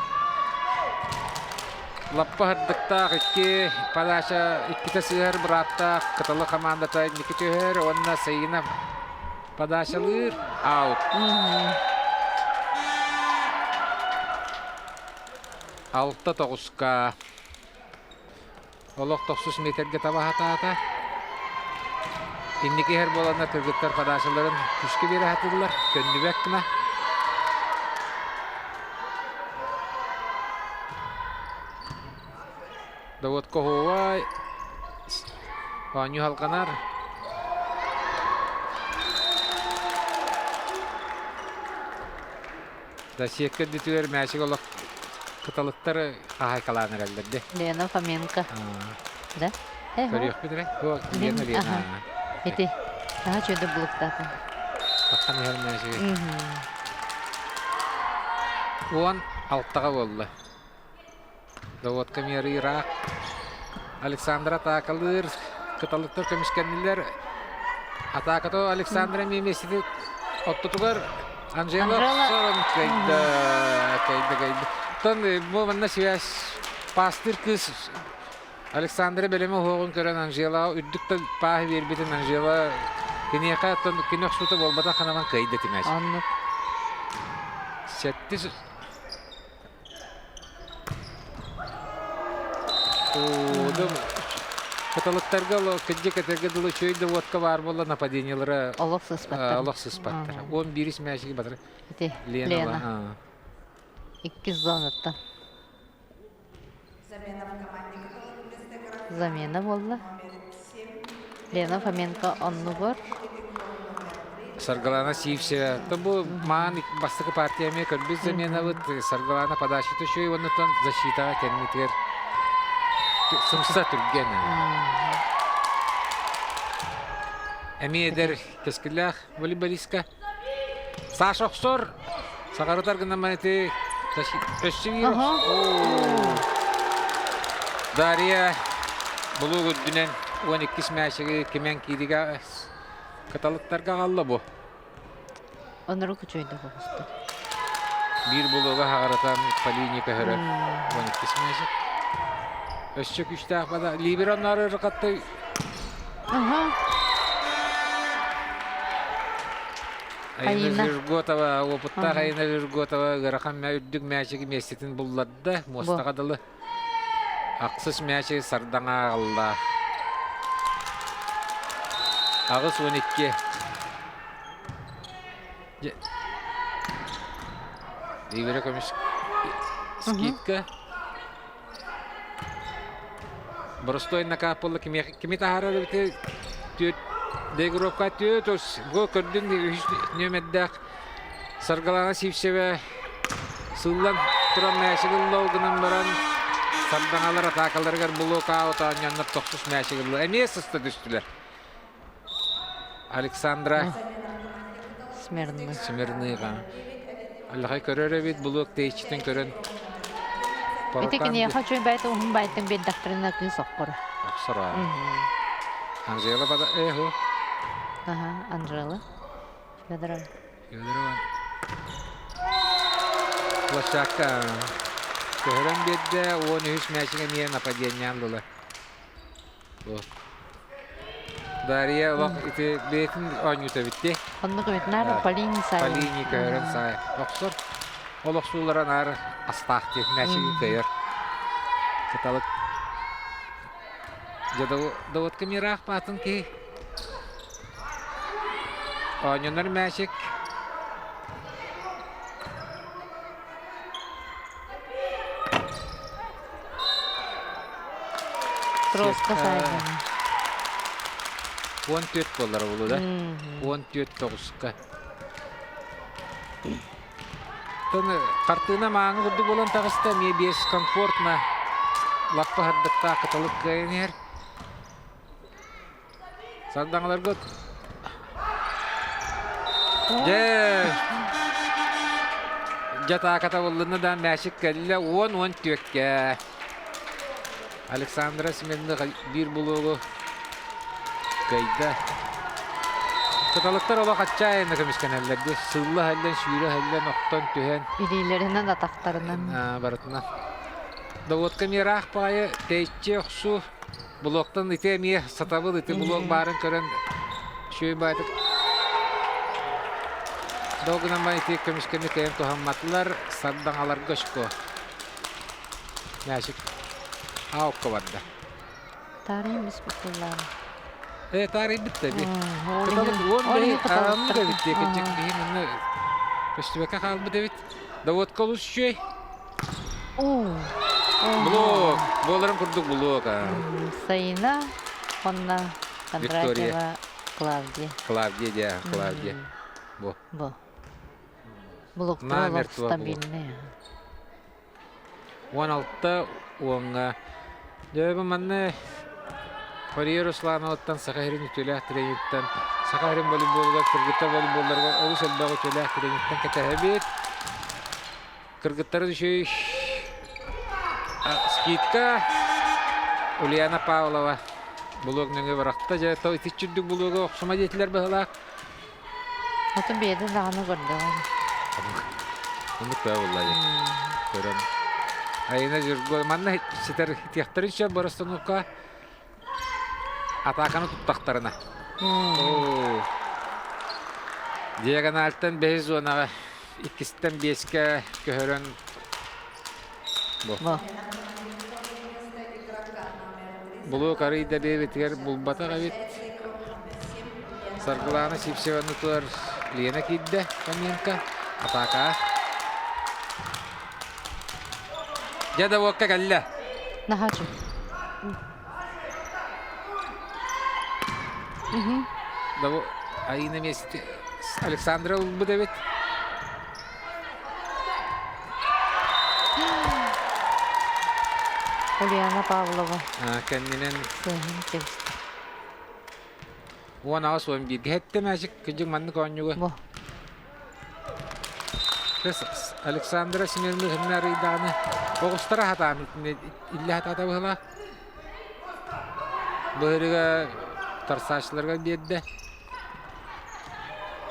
Лаппа һырдыктаах икки подача иккитэ сыһар бырааптаах Кыталы хамаандата инники түһэр уонна Саина подачалыыр аут. Алта тоҕуска. Олох тохсус миэтэргэ таба сатаата. Инники иһэр буоланнар кыргыттар подачаларын күүскэ биэрэ сатыыллар, төннүбэт гына. Довод Коһуовай оонньуу халҕанар. Да сиэккэ үрдүтүгэр мээчик олох кыталыктар хаһайкалаан эрэллэр де. Лена Фоменко. Да? Көрүөхпүт эрэ. Лена Лена. Ити. Наһаа чөйдө булуктаатын. Таххан иһэр мээчиги. 16-ға буолла. Доводка меры ыраах. Александра атаакалыыр. Кыталыктар көмүскэннилэр. Атааката Александра миэмэсити оттотугар Анжела сорон кыайда, кыайда, кыайда. Оттон бу манна связь пастыр кыыс Александра бэлэми уһуоҕун көрөн Анжела үрдүк да пааһы биэрбитин Анжела киниэхэ оттон кини охсуута буолбатах ханаман кыайда тимэс. Оннук. Сэттис Уудум кыталыктарга кырдьык этэргэ дылы үчүгэй да уотка баар буолла нападениелара Олох сыспаттар. Олох сыспаттар. 11 мээчиги батыр. Ити Лена. Лена. Иккис зонаттан. Замена буолла. Лена Фоменко оннугар. Саргылана Сивцева. То бу маан бастакы партия эмиэ көрбүт заменабыт. Саргылана подачата үчүгэй уоннаттан защитаҕа кэннитигэр сымса түргэн. Эмиэ эдэр кэскиллээх волейболистка. Саша охсор. Саҕарытар гынан ити өссө биир Дарья булуук үрдүнэн 12 мээчиги кимэн кииригэ Кыталыктарга аҕалла бу. Онору күчөйдө хоҕустар. Биир булуга хаҕаратан Полини көһөрөр. 12 мээчик. Өссө күүстээх бада. Либер онноор ырыкатты. Аха. Айна Жирготова, опыттаах Айна Жирготова ыарахан үрдүк мээчиги миэстэтин булларда. Муостаҕа дылы. Ахсыс мээчиги сардаҥа аҕалла. 82. Игоря көмүс скидка. Боростой накааппылла кими таһаарар эбити түөт дегровка түөт бу көрдүн үһүс нүөмэрдээх Саргылана Сивцева сыллан туран мээчик ылла ол гынан баран сардаҥалар атаакаларыгар блок аут оонньооннор тохсус мээчик ылла. Эмиэ сыста түстүлэр. Александра Смирных. Смирныга. Аллахай көрөр эбит, блок тэйиччитин көрөн. Ити киниэхэ үчүгэй бэйэтэ уһун байтын биэрдэхтэринэ кыыс оххоро. Охсоро. Анжела бада эху. Аха, Анжела. Федорова. Федорова. Площадка көһөрөн биэрдэ, 13 мээчик эмиэ нападениеан дылы. Бу. Дарья олох ити бэйэтин оонньуута битти. Оннук эбит наар Полини сай. Полини көһөрөн сай. Охсор. Ол охсуулара наар астаах диэн мээчиги кыайар. Кыталык. Дьэ, доводка мираах баатын киһи. Оонньонор мээчик. Троска сайдана. 14 буоллар булу да. 14 тоҕуска. Тон хартыына мааҥы курдук буолан таҕыста эмиэ биэс комфортно лаппа хардыктаах кыталык кыайан иһэр. Сардаҥаларгыт Дьэ, дьэ атааката буллунна да мээчик кэллэ 10-10 түөккэ. Александра Смирных биир булуогу кыайда. Кыталыктар олох отчаянно көмүскэнэллэр дии. Сылла иһэллэн, сүүрэ иһэллэн, охтон түһэн. Илиилэринэн, атахтарынан. Барытынан. Доводка мираах баайы тэйиччи охсуу Блоктан ити эмиэ сатабыл ити блок баарын көрөн үчүгэй баайтык Долгунан бай ити көмүскэни кэйэн туһамматылар сардаҥаларга очко. Мээчик аукка барда. Таарыйым испит буоллаҕына. Э, таарыйбыт да би. Кыталык уон бэһи араммыт эбит диэ кырдьык биһи манна көстүбэккэ хаалбыт эбит. Доводка олус үчүгэй. Блок, буоларын курдук блок. Сайына, онно Кондратьева Клавдия. Клавдия диэ, Клавдия. Бу. Бу. Блоктар олох стабильный. 16 уоҥҥа. Дьэ, бу манна Мария Руслановаттан Саха сирин үтүөлээх тренериттэн Саха сирин волейболугар кыргыттар волейболларыгар олус элбэх үтүөлээх тренериттэн кэтэһэбит. Кыргыттары үчүгэй скидка Ульяна Павлова булуок нөҥүө барахта. Дьэ, то итиччи үрдүк булуога охсума диэтилэр быһылаах. Атын бэйэтин даҕаны көрдөҕүн. Оннук баа буолла дии. Көрөн. Айына Жирго манна ситэр тиэхтэрин сөп боростанукка атааканы туттахтарына. Диагональтан бэһис зонаҕа иккистэн биэскэ көһөрөн бу. Булуок арый да биэбитигэр булбатах эбит. Саргылаана Сивцеваны туар Лена киирдэ Фоменко. Атака. Дьэ да уокка кэллэ. Наһаа Айына месте Александра ылбыт эбит. Ульяна Павлова. Кэннинэн Сыһын кэбистэ. 18 11 Хэттэ мээчик кыдьык маннык оонньууга. Бу. Александра Смирных арыйдааны оҕустара хатаан иллэ хатаата быһыла. Быһырыга тарсааччыларга биэрдэ.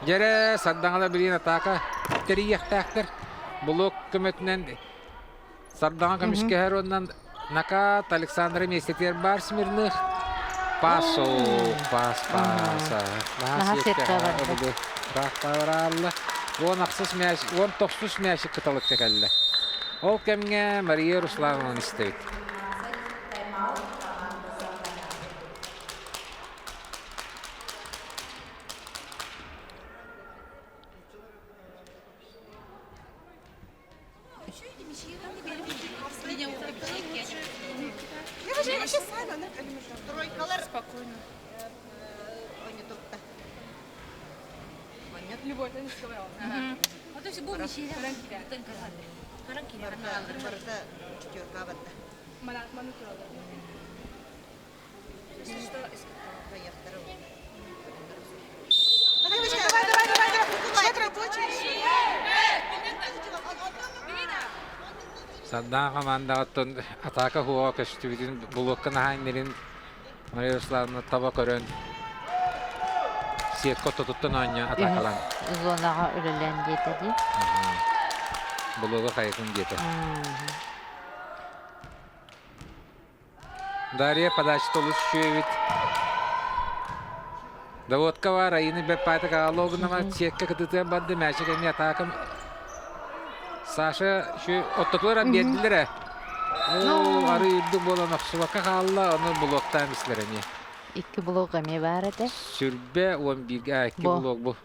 Дьэрэ, Сардаҥала билигин атаака тэрийиэхтээхтэр. Блок көмөтүнэн Сардаҥа көмүскэһэр уонна накат Александра миэстэтигэр баар Смирных. Пас, пас, пас. Наһаа сиэккэ барда. Ыраахтаабараалла. 10 ахсыс мяч, 19 мячик кыталыкка кэллэ. Ол кэмҥэ Мария Руслановна истэбит. Спокойно. Давай, давай, давай, давай. Человек рабочий. Сардаҥа хамаандаҕыттан атаака хуоҕа көстүбүтүн булуокка наһаа иннирин Мария Руслановна таба көрөн сетка ортотуттан оонньоон атаакалаан. Зонаҕа үлэлээн диэтэ дии. Булуога хайытын диэтэ. Дарья подачата олус үчүгэй эбит. Доводка баар, Айыны бэппаатык аҕалоогунама сиэккэ кытытыан барды, мээчик эмиэ атаакам. Саша үчүгэй оттотулар биэрдилэр ээ. Оо, арыы үрдүк буолан охсубакка хаалла, ону блоктаан бистилэр эмиэ. Икки блок эмиэ баар этэ. Сүрбэ 11-гэ икки блок бу.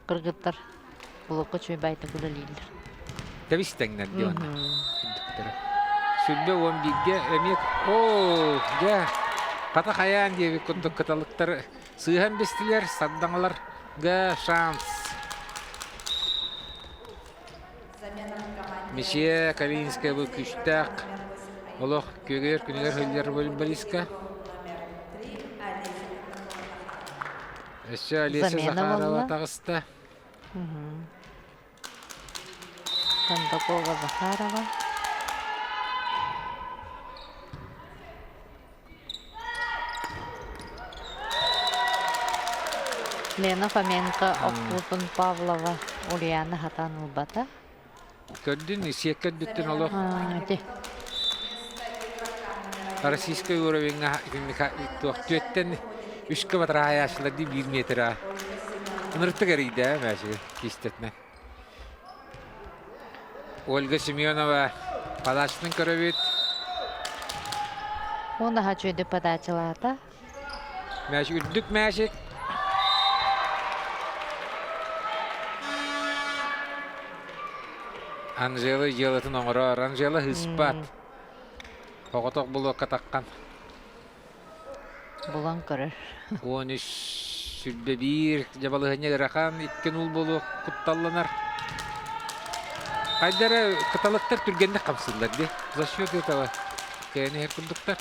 Кыргыттар блокка үчүгэй баайтык үлэлииллэр. Тэбис тэҥнэр дии онно. Үрдүктэрэ. Сүрбэ 11-гэ эмиэ оо дьэ хата хайаан диэбит курдук кыталыктар сыыһан бистилэр, сардаҥаларга шанс. Месье Калининская бу күүстээх олох күөгэр күнүгэр сылдьар волейболистка. Өссө Олеся Замена Захарова буолла. таҕыста. Кондакова Захарова. Лена Фоменко охтуутун Павлова Ульяна хатан ылбата. Көрдүн, сиэккэ үрдүттэн олох Ити. Российскай уровеньҥа туох түөттэн үскэ батараайааччылар дии биир метр ынырыктык эрийдэ мээчиги киистэтинэн. Ольга Семенова подачатын көрөбүт. Уонаһа үчүгэйдик подачалаата. Мяч үрдүк мээчик. Анжела дьыалатын оҥорор. Анжела ыспат. Оҕотох булуокка таххан. Булан көрөр. 13 101 дьабалыһынньа ыарахан икки нул буолуох кутталланар. Хайдара кыталыктар түргэнник хамсыыллар дии. За счет этого кыайан иһэр курдуктар.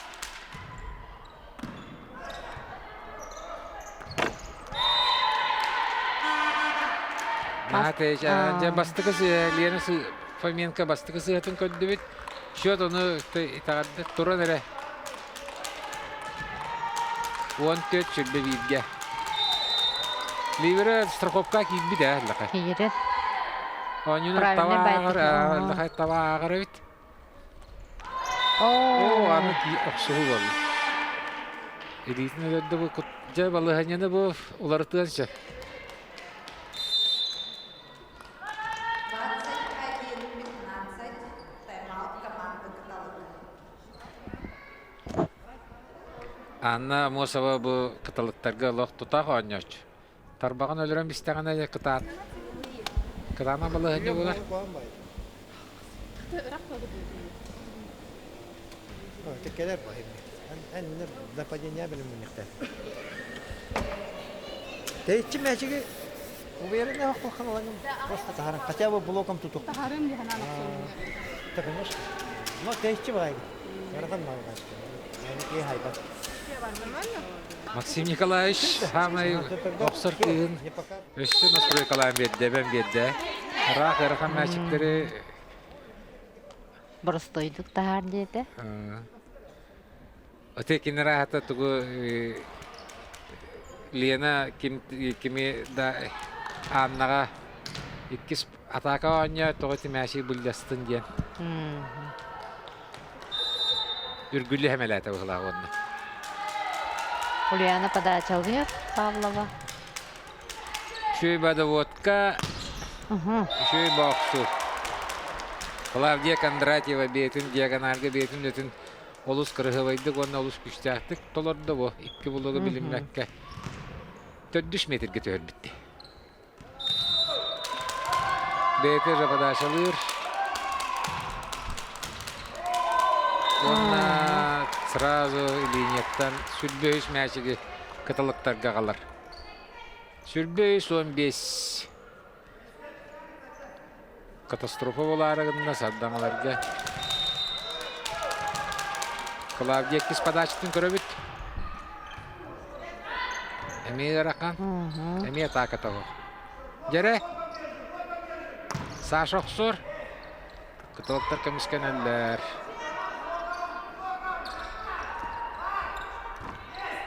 Наһаа бастакы Лена Фоменко бастакы сыһатын көрдүбүт. Счет ону итэҕэрдэ туран эрэ. 14 сүрбэ бииргэ. Ливера страховка киирбит ээ лаха. Киирэр. Оонньууну таба лаха таба ааҕар эбит. Оо, аны охсуһуу буолла. Илиитин өлөрдө бу дьэ балаһыанньаны бу уларытыан сөп. Анна Амосова бу кыталыктарга олох тутаах оонньооччу. Тарбаҕын өлөрөн истэҕинэ кытаат кытаанах балаһыанньа буолар. Кэлэр нападение билимминихтэр. Тэйиччи мээчиги уверенно просто таһаран хотя бы блоком тутук. Таһарым диһанан Да, конечно. Но тэйиччи баайгы. Ярахан мал хайбат. Максим Николаевич саамай охсор кыыһын өссө настройкалаан биэрдэ, эбэн биэрдэ. Ыраах ыарахан мээчиктэри Боростуойдук таһаар диэтэ. Оте кинилэр аата тугу Лена ким кими да Аннаҕа иккис атака оонньоо тоҕо тимээши былдьастын диэн үргүллү хэмэлээтэ быһылаах уонна. Ульяна подачалыыр Павлова. Үчүгэй водоводка, үчүгэй боохсу. Клавдия Кондратьева бэйэтин диагональга бэйэтин үлэтин олус кырыһыбайдык уонна олус күүстээхтик толордо бу икки булугу билиммэккэ төрдүс метргэ түһэрбитти. Бэйэтэ же подачалыыр. Уонна сразу линияттан сүрбэ үс мээчиги кыталыктарга аҕалар. 105 Катастрофа буолаары гынна сардаҥаларга. Клавдия иккис подачатын көрөбүт. Эмиэ ыарахан, эмиэ атака того. Дьэрэ, Саша охсор, кыталыктар көмүскэнэллэр.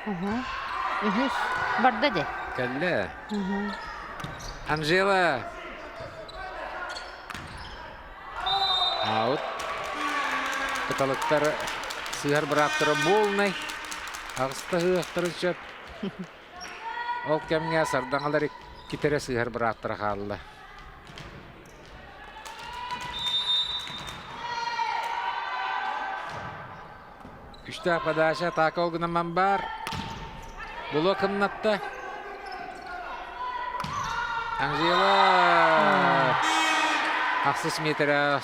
Үһүс барда дии. Кэллэ. Анжела. Аут. Кыталыктар сыһар бырааптара буолнай. Аҕыста ыһыахтарын сөп. Ол кэмҥэ сардаҥалар иккитэрэ сыһар бырааптара хаалла. Күштээх подача атака ол гынан баар. Булуо кымнатта. Анжела ахсыс метрэ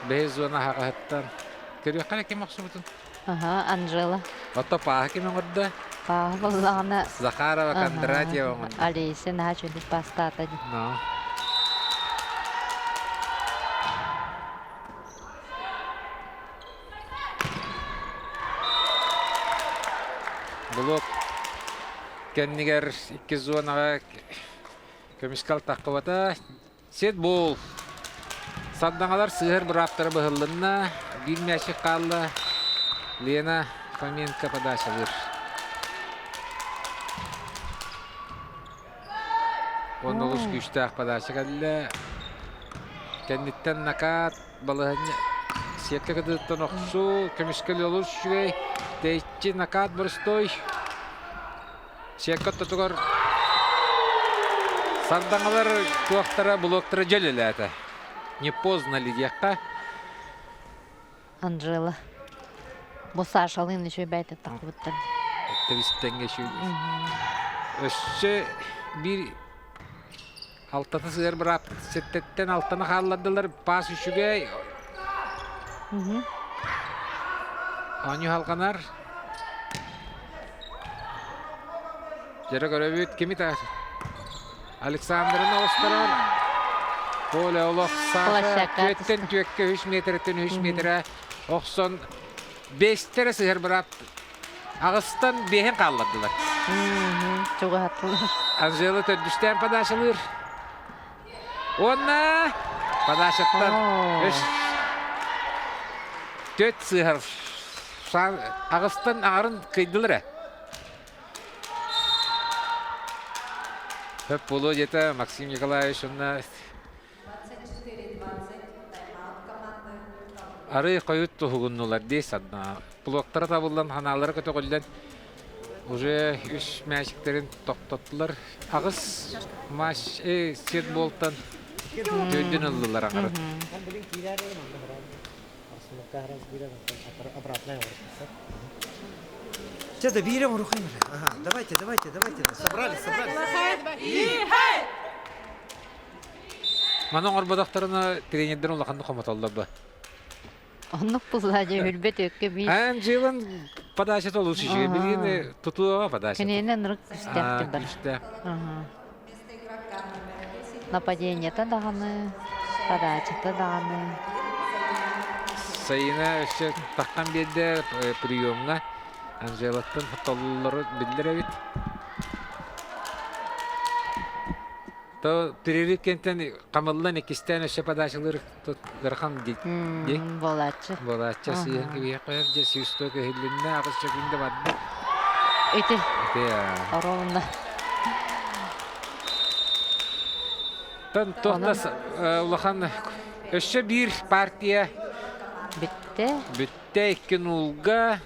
бэһис зона аһаҕаһыттан. Көрүөххэ эрэ ким охсубутун. Аха, Анжела. Ото пааһы ким оҥордо? Пааһы буоллаҕына Захарова Кондратьева оҥордо. Олеся наһаа үчүгэй паастаата дии. Но. Блок кэннигэр икки зонаҕа көмүскэл таххыбата. Сетбол. Сардаҥалар сыһар бырааптара быһыллынна. Биир мячик хаалла. Лена Фоменко подачалыыр. Уонна олус күүстээх подача кэллэ. Кэнниттэн накат балаһыанньа сетка кытыыттан охсуу, көмүскэл олус үчүгэй, тэйиччи накат боростой. Сетка ортотугар сардаҥалар туохтара блоктара дьөлөлөөтө. Не поздно ли диэххэ. Анжела. Бу Сашалыын үчүгэй бэйэтэ тахсыбыттар. Тэбистэҥҥэ Өссө биир алтата сыар быраап сэттэттэн алтаны хааллардылар. Паас үчүгэй. Оонньуу халҕанар. Дьэрэ көрөбүт кими та Александрын оҕустарар. Коля олох Саша түөттэн түөккэ үс метреттен үс метрэ охсон бэстэрэ сыһар быраап аҕыстан биэһин хааллардылар. Чугаһаттылар. Анжела төрдүстээн подачалыыр. Уонна подачаттан үс төт сыһар аҕыстан аҥарын кыйдылар ээ. Хөп буолуо диэтэ Максим Николаевич уонна арыы хойут туһугуннулар дии санаа. Блоктара табыллан, ханаалара көтөҕүллэн уже үс мээчиктэрин тохтоттулар. Аҕыс матч сет буолтан төрдүн ыллылар аҥарын. Че, берем руками. Ага, давайте, давайте, давайте. Собрались, собрались. Маны оҥорботохторуна тренердэр улаханнык хомотоллор ба. Оннук булла дьэ үрбэт өккө биир. Анжелан подача толус үчүгэй. Билигин тутуоҕа подача. Кининэн ырык күстээхтик бар. Күстээх. Нападениета даҕаны, подачата даҕаны. Сайына өссө таххан биэрдэ приемҥа. Анжелаттан толлору биллэр эбит. То перерыв кэнтэн хамыллан иккистээн өссө подачалыыр ыарахан ди. Буолааччы. Буолааччы сыыһан кэбиһиэххэ дьэ сүүс көһүллүннэ аҕыс секунда барда. Ити. Ити Ровно. Тон туохтас улахан өссө биир партия бүттэ. Бүттэ икки нулга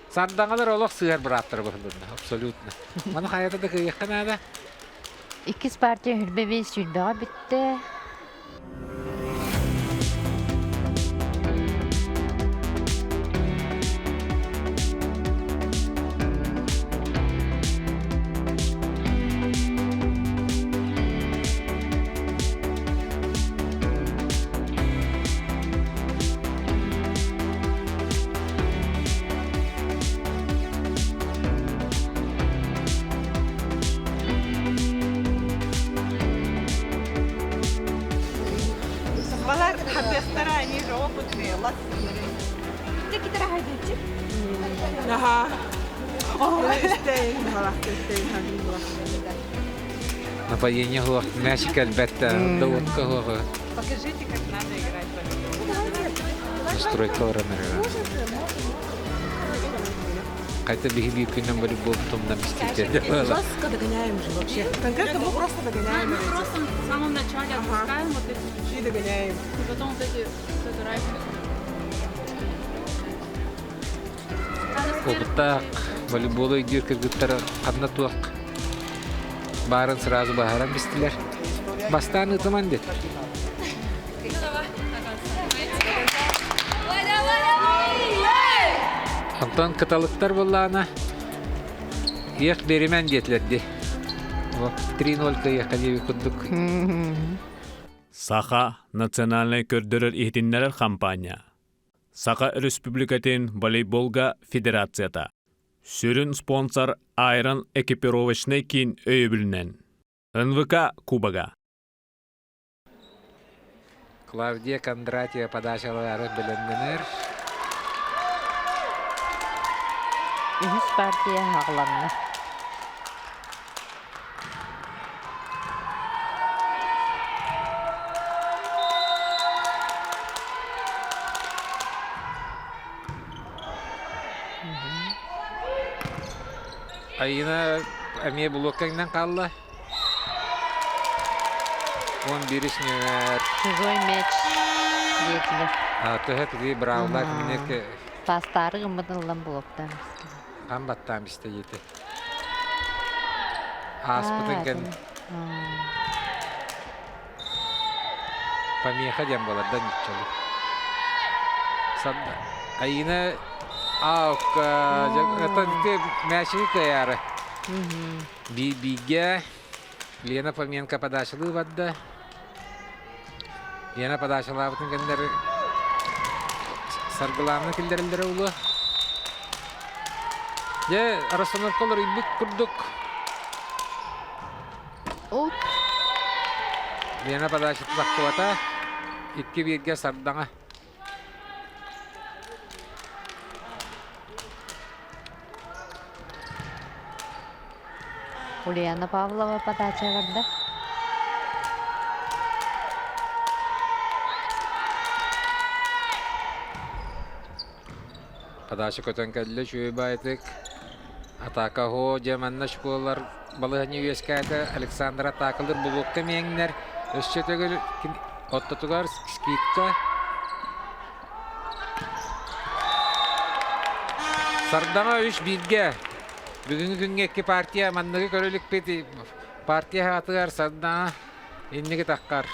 сардаҥалар олох сыһар бырааттара быһылынна абсолютно. Маны хайата да кыайыахха наада. Иккис партия хүрбэ сүүрбэҕэ бүттэ. Балар хатыахтара они же опытные, Наһаа. Истэйин, Нападение хуох мяч кэлбэт доводка хуох. Покажите, как надо играть в волейбол. Настройка баран Қайта биһи биир күннэн волейбол тумнам истите. Жестко догоняем же вообще. Конкретно мы просто догоняем. Мы просто в самом начале отпускаем вот эти И догоняем. И потом вот эти вот эту разницу. Опыттаах волейболу өйдүүр кыргыттар ханна туох баарын сразу баһаран бистилэр. Бастаан ытыман дед. Онтон кыталыктар буоллаҕына иэх беримэн диэтилэр дии. 3-0 кыайыахха диэби курдук. Саха национальнай көрдөрөр иһитиннэрэр хампаанньа Саха Республикатын волейболга федерацията Сүрүн спонсор Айрон экипировочнай киин өйөбүлүнэн НВК Кубога Клавдия Кондратьева подачалары бэлэмнэнэр. Үһүс партия аҕаланна. Айына эмиэ булуоккаҥнан хаалла. 11 нүөмэр. Чужой мяч диэтилэр. Төһө тыгыы браулар минек Пастаары гыммытын ылан булуоктаан Хам баттаан бистэ диэти. Ааспытын кэн помеха диэн буолар да ниччалы. Айына Аукка, это ты мячики кыайаары. Бииргэ Лена Фоменко подачалыы барда. Лена подачалаабытын кэннэр Саргылаана киллэрэллэрэ улуу. Дьэ, расстановка олоруйбут курдук. Ут. Лена подачата тахсыбата. 2-1 Сардаҥа. Ульяна Павлова подача барда. Подача көтөн кэллэ үчүгэй баайытык. Атака хоо дьэ манна школалар балаһыанньа үөскээтэ. Александр атаакалыыр булуокка миэҥнэр. Өссө төгүл оттотугар скидка. Сардаҥа үс бииргэ. Бүгүҥҥү күҥҥэ икки партия манныгы көрө иликпит. Партия аатыгар Сардаҥа инники таххар.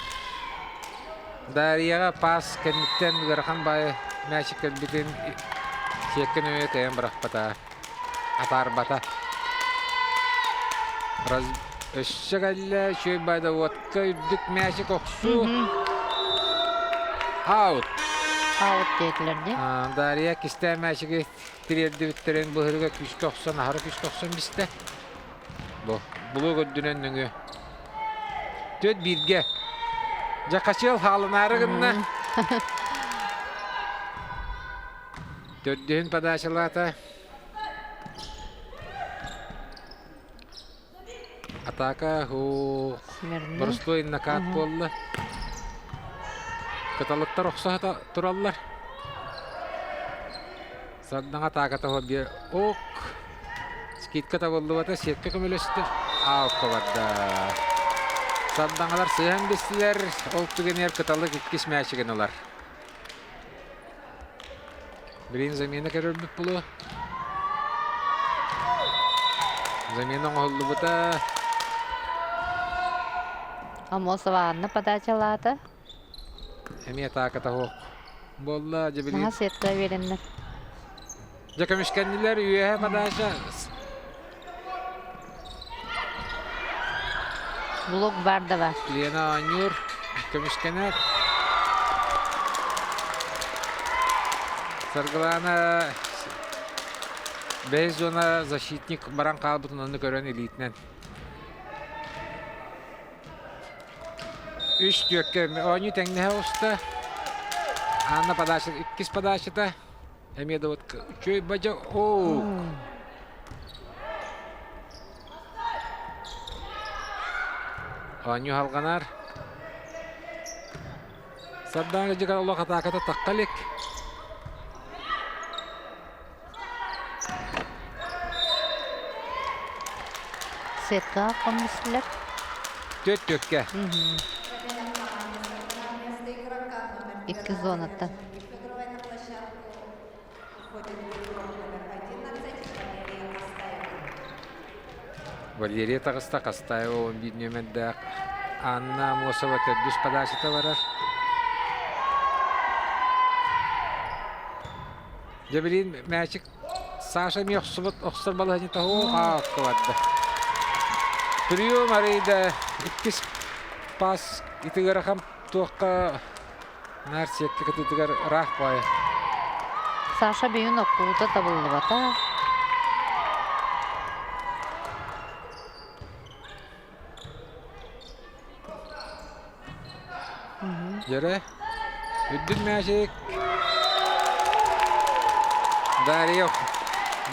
Дарьяҕа пас кэнниттэн ыарахан баайы мээчик кэлбитин сиэккэ нөҥүө кыайан бырахпата, атаарбата. Раз... Өссө кэллэ, үчүгэй баайда уотка үрдүк мээчик охсуу. Аут. Аут диэтилэр дии. Дарья кистээн мээчиги тириэрдибиттэрин быһырыга күүскэ охсон, аһара күүскэ охсон бистэ. Бу, булуок үрдүнэн нөҥүө. Түөрт бииргэ. Дьэ, хачыал хаалынаары гынна. Төрдүһүн подачалаата. Атака хуу боростуой накат буолла. Кыталыктар охсо тураллар. Сардаҥа атааката биэ ок скидка табыллыбата сетка көмөлөстө аукка барда. Сардаҥалар сыһан бистилэр ол түгэнигэр кыталык иккис мээчигин ылар. Билигин замена көрөрбүт буолуо. Замена оҥоһуллубута. Амосова Анна подачалаата. Эмиэ атааката суох буолла. Дьэ билигин Наһаа сетка үөрэннэр. Дьэ көмүскэннилэр үөһэ подача. Блок бар да бар. Лена оонньуур, көмүскэнэр. Саргылаана бэһис зона защитник баран хаалбытын онно көрөн илиитинэн. Үс түөккэ оонньуу тэҥнэһэ оҕуста. Анна подача, иккис подачата. Эмиэ да вот үчүгэй бадьа оо. Оонньуу халҕанар. Сардаана дьыгар олох атааката тахха илик. Сетка хомуслар. Түөт түөккэ. Икки зонаттан. Валерия таҕыста Хастаева 11 нүөмэрдээх Анна Амосова төрдүс подачата барар. Дьэ билигин мээчик Саша эмиэ охсубут охсор балаһыанньата суох аакка барда. Прием арыйда иккис пас ити ыарахан туохха наар сиэккэ кытыытыгар ыраах баайа. Саша бүгүн оккуута табыллыбата. Дьэрэ, үрдүк мээчик. Дарья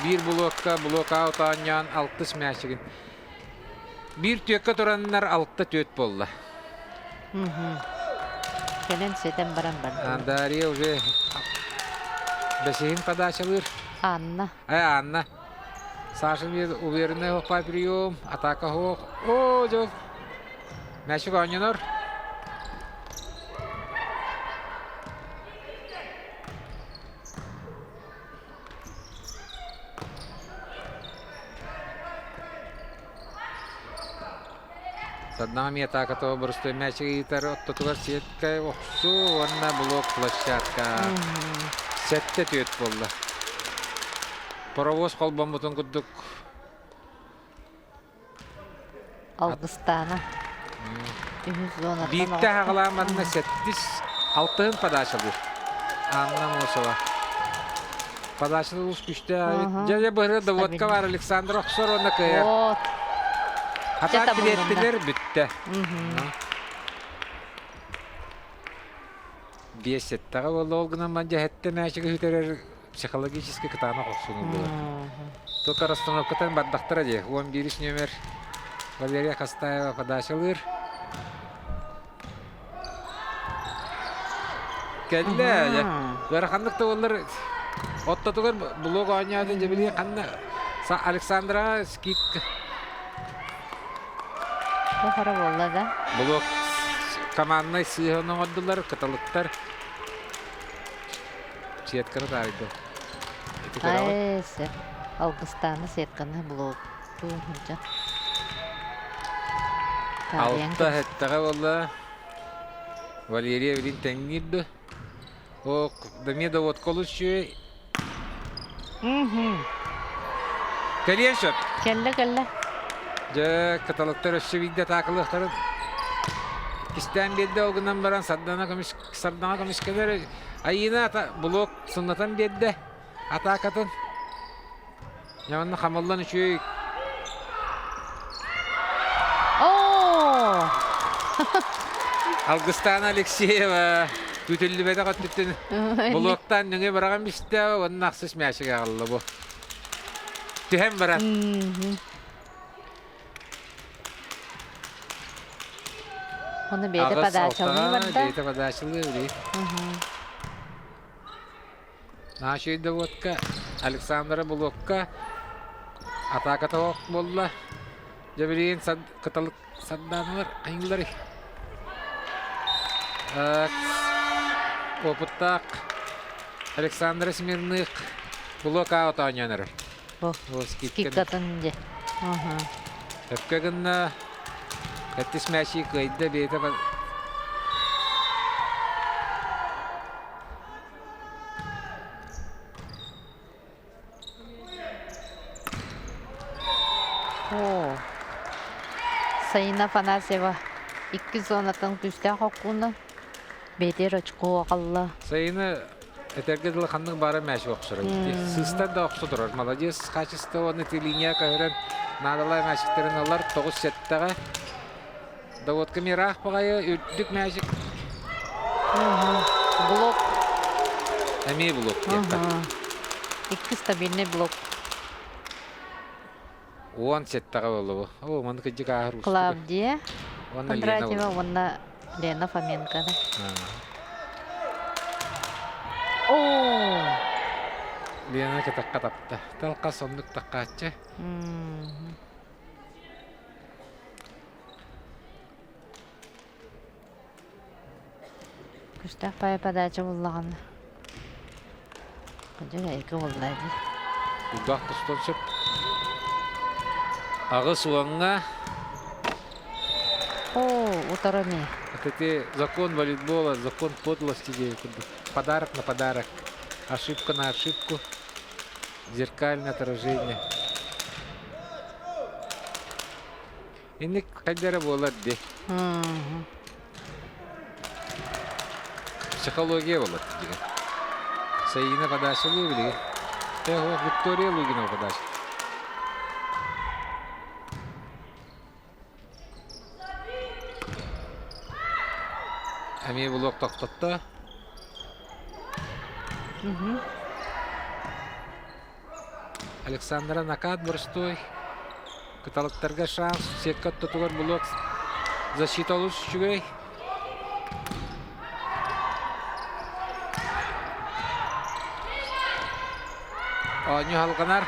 биир булуокка блок аут оонньоон алтыс мээчигин. Биир түөккэ тураннар алта түөт буолла. Кэлэн ситэн баран бардылар. Дарья уже бэсиһин подачалыыр. Анна. Э, Анна. Саша уверенный хоппай прием, атака хоох. О, дьол. Мээчик оонньонор. Саднаҕа эмиэ атааката боростуой мээчик ыытар оттотугар сетка охсуу уонна блок площадка. Сэттэ түөрт буолла. Паровоз холбоммутун курдук. Алгыстаана. Үһүс зонаттан Бииртэ аҕалаан манна сэттис алтыһын подачалыыр. Анна Мосова. Подачалар улус күштээх. Дьэ, дьэ, быһыры доводка бар Александр охсор уонна кыайар. Вот. Атаак билиэттилэр бүттэ. Биэс сэттэҕэ буолла ол гынан ман дьэһэттэ мээчиги сүтэрэр психологически кытаанах охсуну булар. Только расстановкатан бардахтара дии. 11 номер Валерия Хастаева подачалыыр. Кэллэ. Ыараханнык да буоллар оттотугар блок оонньоотун дьэ били ханна Александра скидка Хара буолла да? Блок команднай сыыһын оҥордулар, кыталыктар сетканы таарыйда. Ити көрөҕүт? Ай, сөп. Алгыстааны сетканы блоктуу сылдьан. Таарыйан Алта эттэҕэ буолла. Валерия билин тэҥниир дуо? Ок, да мне доводка үчүгэй. Кэлиэн сөп. Кэллэ, кэллэ. Дьэ, кыталыктар өссө биирдэ атаакалыахтарын кистээн биэрдэ, ол гынан баран Сардана көмүс Сардаҥа көмүскэнэр Айыына ата блок сымнатан биэрдэ атаакатын. Дьэ, онно хамыллан үчүгэй Оо! Алгыстаана Алексеева күтүллүбэтэх өттүттэн блоктаан нөҥүө быраҕан бистэ уонна ахсыс мээчик аҕалла бу. Түһэн баран. Оны бэйэтэ подачалыы барда. Бэйэтэ подачалыы били. Нашей доводка Александра Булокка атааката ох буолла. Дьэ билигин кыталык сарданалар айыллар. Опыттаах Александра Смирных блок аут оонньоон эрэр. Скидкатын дьэ. Өпкө гынна Эттис мээчи кыайда бэйэтэ Оо. Саина Афанасьева икки зонатын күүстээх хоккууна бэйэтигэр очко аҕалла. Саина этэргэ дылы ханнык баара мяч охсор. Сыыстан да охсо турар. Молодец, качество уонна линия көһөрөн наадалаах мячиктарын ылар 9-7-ҕэ. Доводка мираах баҕайы үрдүк мячик. Блок. Эмиэ блок диэххэ. Икки стабильный блок. 17-ҕэ буолла бу. О, маннык кырдьык ааһар уустук. Клавдия Уонна Лена Кондратьева уонна Лена Фоменко. О! Лена кытахха тапта. Талхас оннук таккааччы. Күстээх паайа подача буллаҕына Кырдьык эйгэ буолла дии. Кулгаах тостон сөп. Аҕыс уоҥҥа. О, утары эмиэ. Это закон волейбола, закон подлости диэн курдук. Подарок на подарок. Ошибка на ошибку. Зеркальное отражение. Инник хайдара буолар дии. Психология буолар дии. Саина подачалыы билигин. Э, Виктория Лугинова подача. Эмиэ блок тохтотто. Александра Накат боростуой. Кыталыктарга шанс сетка ортотугар блок защита олус үчүгэй. Оонньуу халҕанар.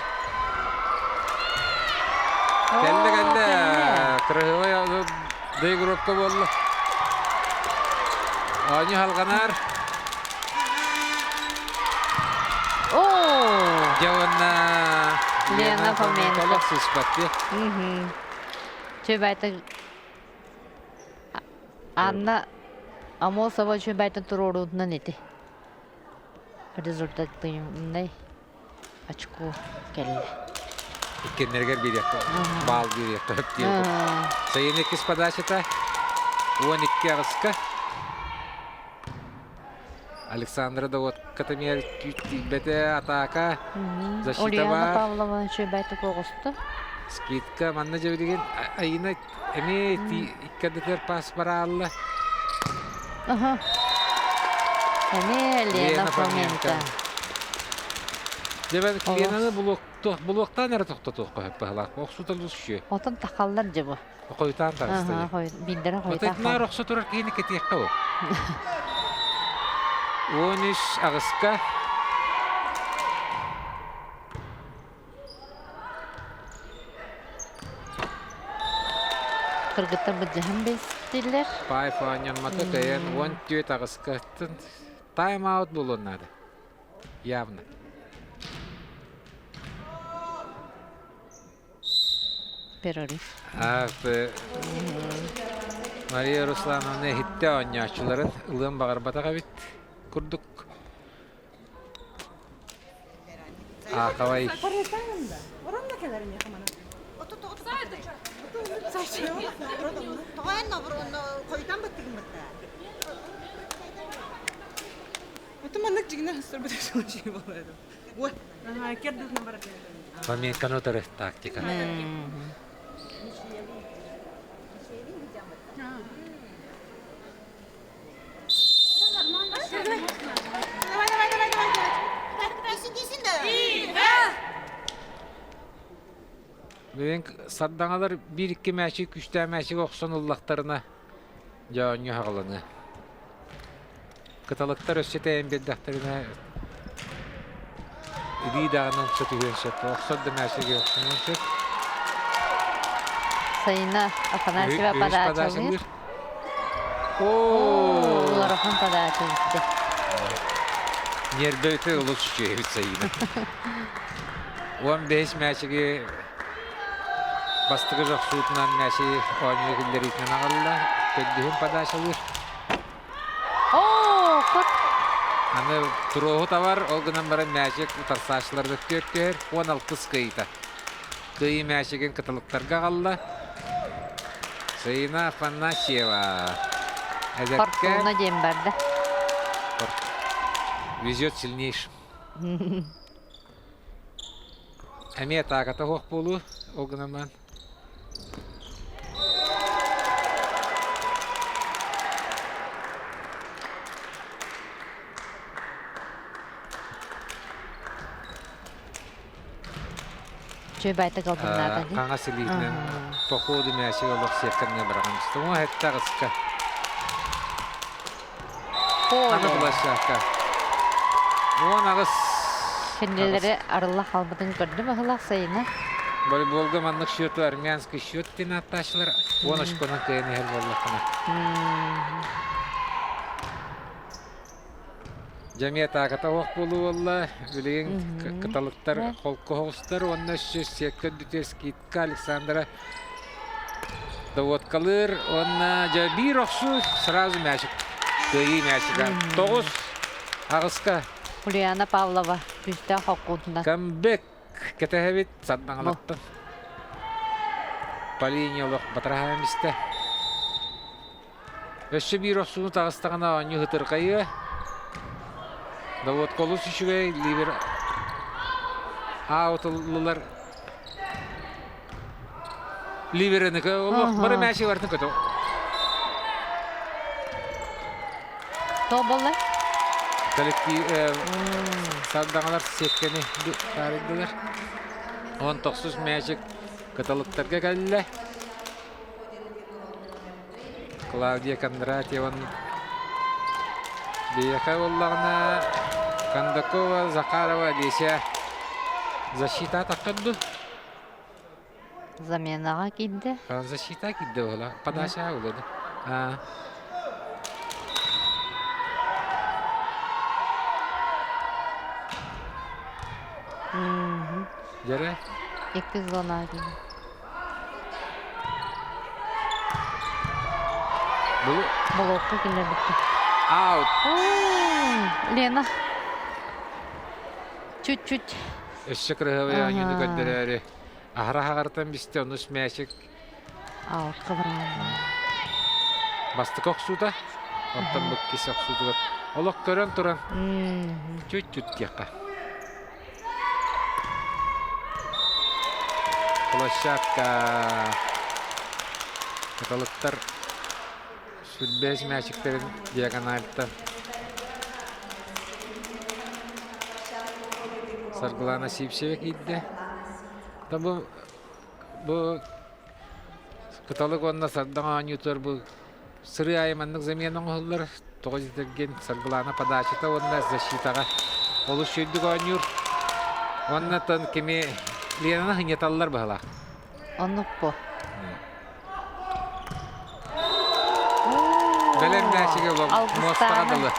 Кэллэ кэллэ. Кыраһыабай доигровка буолла. Оонньуу халҕанар. Дьэ уонна Лена Фоменко. Олох сыыспат дии. Чөбәйтэ Анна Амосова чөбәйтэн туруорутунан ити. Результат тыйымнай. Очко кэллэ. Иккиэннэригэр биэриэххэ, баал биэриэххэ сөп диэбит. Сайын иккис подачата 12 аҕыска. Александра Доводка тэмиэр тиийбэтэ атака защита Ульяна бар. Павлова үчүгэйдик оҕуста. Скидка манна дьэ билигин Айына эмиэ икки ардытыгар пас бараалла. Аха. Эмиэ Лена Лена Фоменко. Фоменко. Дьэ бэл Ленаны булуохтаан эрэ тохтотуохха сөп быһалаах. Охсута лус үчүгэй. Отон тахаллар дьэ бу. Хойутаан таҕыста. Биирдэрэ хойутаан. Отон охсо турар киһини кэтиэххэ бу. 13 аҕыска. Кыргыттар быдьаһан бэстилэр. Пай фанньаммата тэйэн 14 аҕыска тайм-аут буолуон наада. Явно. Перерыв. Мария Руслановна иһиттэ оонньооччуларын ылыан баҕарбатах эбит курдук. Аахабай. Фоменконы утары тактика. Бүгүн сардаҥалар биир-икки мээчик күүстээх мээчик охсон ыллахтарына дьэ оонньуу хаҕыланыа. Кыталыктар өссө тэйэн биэрдэхтэринэ илии даҕаны умса түһүөн сөп, охсор да мээчиги охсумуон сөп. Сайына Афанасьева Үһүс подачалыыр. подачалыыр. Оо! Улахан подача бүттэ. Ньиэрбэйте олус үчүгэй эбит Сайына. 15 мээчиги бастакы охсуутунан мээчиги оонньуу киллэриитинэн аҕалла. Төрдүһүн подачалыыр. Оо, кот! Аны туруоһу табар, ол гынан баран мээчик утарсааччыларга түөрт түһэр, 16 кыайыыта. Кыайыы мээчигин кыталыктарга аҕалла. Сайына Афанасьева. Эдэркэ. Фортуна диэн барда. Везет сильнейшим. Эмиэ атааката суох буолуу, ол гынан баран. Чөбайта калбыннаата дии. Хаҥас илиитинэн походу мээчик олох сиэккэннэ быраҕан түстэ. Уҥа хэттэ аҕыска. Аны площадка. 18. Кинилэри арылла хаалбытын көрдүм ыһылах сайына. Волейболга маннык счету армянский счет диэн ааттааччылар 10 очконан кыайан иһэр буоллаххына. Дьэ атааката оһох буолуу буолла. Билигин кыталыктар холку оһоҕустар уонна өссө сиэккэ үрдүтүө скидка Александра доводкалыыр уонна дьэ биир охсуу сразу мячик кыайыы мячига 9 аҕыска Ульяна Павлова күүстээх хоккуутунан камбэк кэтэһэбит сардаҥалаттан по линии олох батараһаан истэ Өссө биир охсууну таҕыстаҕына оонньуу ытырҕайыа. Доводка олус үчүгэй, ливер аут ыллылар. Ливерини олох бары мээчи бартын көтө. То болла? Коллектив сардаҥалар сиэккэни таарыйдылар. Он тохсус мээчик кыталыктарга кэллэ. Клавдия Кондратьеваны биһиэхэ буоллаҕына Кондакова, Захарова, Олеся защита таххар дуу? Заменаҕа киирдэ. Защита киирдэ буола. Подача буолуо да. Дьэрэ? Икки зона киирдэ. Болуокка киллэрбиккин. Аут. Лена. Чуть-чуть. Өссө кыраһыабай оонньууну көрдөрөөрү аһара хаҕартан бистэ онус мээчик Аутка барааллар. Бастакы охсуута, онтон быккис охсуутугар олох көрөн туран чуть-чуть диэххэ. Площадка каталыктар сүрбэс мээчиктэрин диагональтан Саргылана Сивцева киирдэ. Бу Бу Кыталык уонна Сардаҥа оонньуутугар бу сырыы аайы маннык замена оҥоһуллар. Тоҕо диэтэргин Саргылаана подачата уонна защитаҕа олус үчүгэйдик оонньуур. Уонна тон кими Ленаны хынньаталлар быһалаах. Оннук бу. Бэлэм мээчигэ муостаҕа дылы.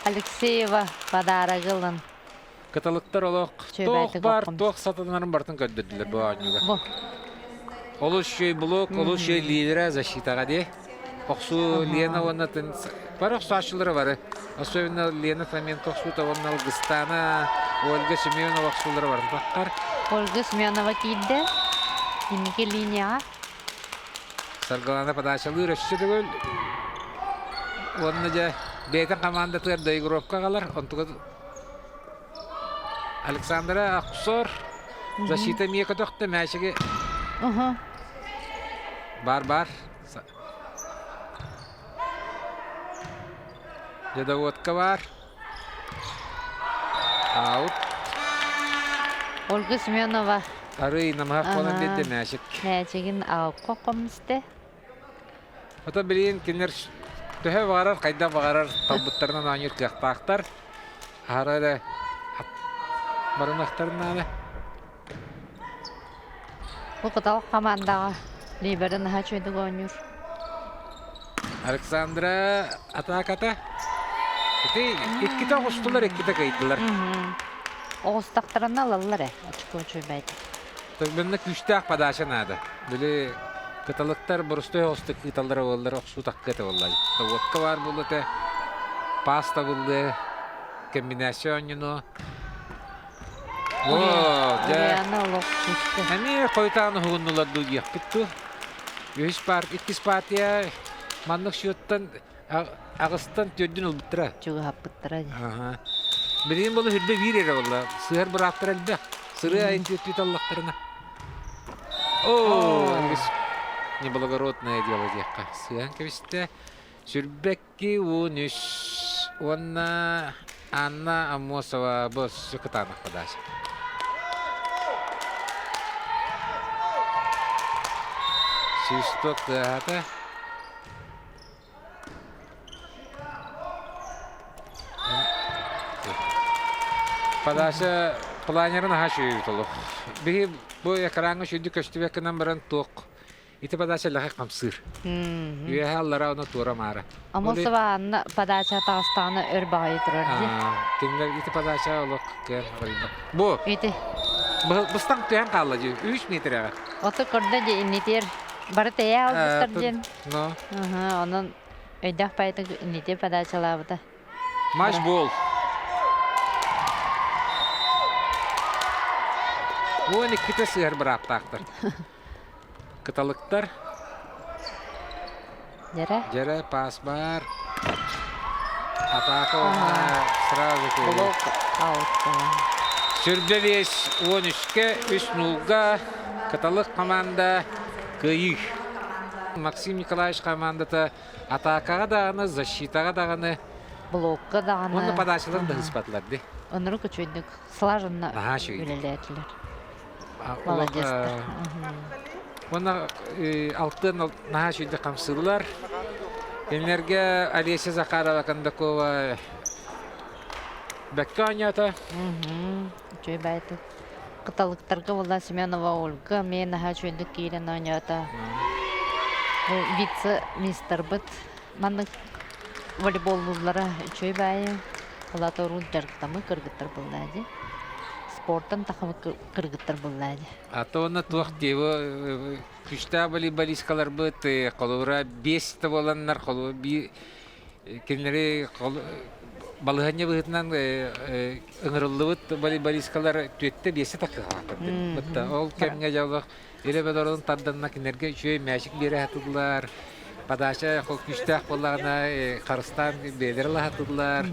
Алексеева подарогы ылан. Кыталыктар олох туох баар, туох сатанарын барытын көрдөрдүлэр бу оонньууга. Олус үчүгэй блок, олус үчүгэй лидера защитаҕа дии. Охсуу Лена уонна бары охсооччулара бары. Особенно Лена Фоменко охсуута уонна Алгыстана, Ольга Семенова охсуулара барын таххар. Ольга Семенова киирдэ. Инники линияҕа. Саргылана подачалыыр өссө төгүл. Уонна дьэ бэйэтин командатыгар доигровка аҕалар. Онтуга Александра Аксор защита эмиэ көтөхтө мээчиги бар-бар Дедоводка бар аут Ольга Семенова Арый намыһах буолан биэрдэ мээчик. Мээчигин аукка хомусте. Ото билигин кинилэр төһө баҕарар, хайдах баҕарар талбыттарынан оонньуур кыахтаахтар. Аһара эрэ барымахтарын наада. Бу кытал хамаандаҕа либерин наһаа үчүгэйдик оонньуур. Александра атааката. Ити иккитэ оҕустулар, иккитэ кыайдылар. Оҕустахтарына ылаллар ээ, очко үчүгэйбэйдик. Манна күүстээх подача наада. Били кыталыктар боростуой оҕустук ыыталлара буоллар охсуу таккыата буолла. Водка баар буолла этэ, паста буллуо, комбинация оонньонуо. О, дьэ. Эмиэ хойутаан уһугуннулар дуу диэхпит дуу. Үһүс парт, иккис партия маннык счеттан аҕыстан төрдүн ылбыттара. Чугаһаппыттара. Аха. Билигин болу үрдэ биир эрэ болла. Сыһар бырааттар элбэх. Сырыы айын түөттүү таллахтарына. О, неблагородное дело диэххэ. Сыһан кэбистэ. Сүрбэкки уон үс уонна Анна Аммосова бу кытаанах подача. Свисток тыаһата. Подача планерын аһа үчүгэй олох. Биһи бу экраҥҥа үчүгэйдик көстүбэт гынан баран туох ити подача лэхэ хамсыыр. Үөһэ аллара ону туора маара. Амосова Анна подача таҕыстаҕына өр баҕайы турар дии. Кинилэр ити подача олох кыан барыйба. Бу Ити. Быстаҥ түһэн хаалла дии. Үс метрэҕэ. Ото көрдө дии иннитиэр бары тэйэ албыстар диэн. Но. Онон өйдөөх баайытык иннити подачалаабыта. Матчбол. 12-те сыһар бырааптаахтар. Кыталыктар. Дьэрэ. Дьэрэ пас бар. Атака уонна сразу Блок аут. Сүрдэ 5 13-кэ 3-0-га Кыталык команда кыайыы. Максим Николаевич командата атаакаҕа даҕаны, защитаҕа даҕаны Блокка даҕаны. Уонна подачалар да ыспатылар дии. Оннук үчүгэйдик слаженно Наһаа үчүгэй. үлэлээтилэр. Молодецтар. Уонна алтыан наһаа үчүгэйдик хамсыыллар. Кинилэргэ Олеся Захарова Кондакова бэккэ оонньоото. Үчүгэй баайдык. Кыталыктарга буолла Семенова Ольга эмиэ наһаа үчүгэйдик киирэн оонньоото. Бу вице-министрбыт маннык волейболлууллара үчүгэй баайы. Улаата уруун дьарыктаммыт кыргыттар буолла дии. Спортан тахамыт кыргыттар буолла дии. А то уонна туох диэбэ күүстээх волейболисткаларбыт холобура биэс да буоланнар холобура кинилэри. Балаһыанньа быһыытынан ыҥырыллыбыт волейболисткалар түөттэ биэсэ такыһаатар. Ол кэмҥэ дьоллох илэ бэлорун тарданна кинилэргэ үчүгэй мээчик биэрэ сатыыллар. Подача күүстээх буоллаҕына харыстаан биэлэр лаһатыллар.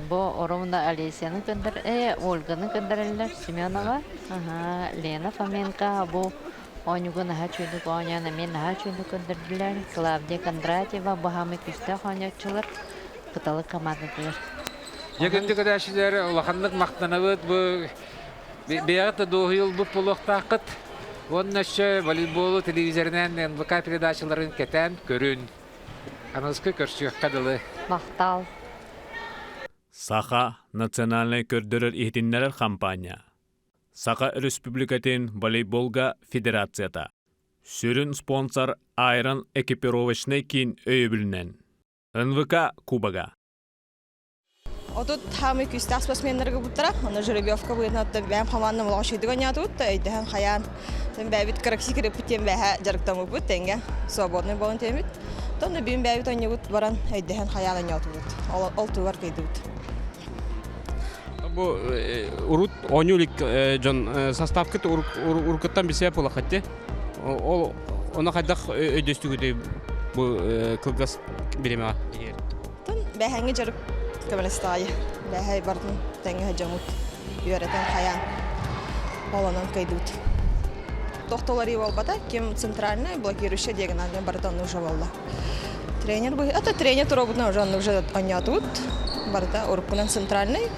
Бу оромна Олесяны көндөр, Ольганы көндөрөллөр Семенова, ага, Лена Фоменко бу оонньууга наһаа үчүгэйдик оонньоон эмиэ наһаа үчүгэйдик көрдөрдүлэр. Клавдия Кондратьева бу хаамыы күүстээх оонньооччулар Кыталык командатыгар. Дьэ күндү көрөөччүлэр улаханнык махтанабыт бу бэйэҕит да дуоһуйулбут буолуохтааххыт. Уонна өссө волейболу телевизорынан НВК передачаларын кэтээн көрүн. Аныгыскы көрсүөххэ дылы. Махтал. Саха национальнай көрдөрөр-иһитиннэрэр хампаанньа. Саха Өрөспүүбүлүкэтин волейболга федерацията. Сүрүн спонсор Айрон экипировочнай киин өйөбүлүнэн. НВК Кубога. Отут хаамыы күүстээх спортсменнарга буттара. Оны жеребьевка быйытын отто бэйэм хамаанным олоҕо шүйдүк оонньоотубут, өйдөһөн хайаан бэйэбит кыракси кырыппыт диэн бэйэһэ дьарыктаммыппыт тэҥҥэ свободный буолан тиэмит. Тонно бүгүн бэйэбит оонньуубут баран өйдөһөн хайаан оонньоотубут. Ол тугар кыйдыбыт. Бу урут оонньуу илик дьон составкыт уруккуттан билсибэт буолаххыт Ол ону хайдах өйдөстүгүтүй бу кылгас бириэмэҕэ? Бэһэҥҥи дьарык көмөлөстөҕөйө. Бэһэй бардын тэҥҥэ дьоммут үөрэтэн хайаан олонон кыйдыбыт. Тохтолории буолбата, ким центральный блокирующая диагональный барыта онно уже буолла. Тренер быһы, это тренер туруобутунан уже онно уже оонньоотубут. Барыта уруккунан центральный,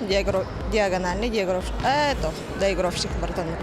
диагональный, диагроф, э, то, доигровщик барыта оннук.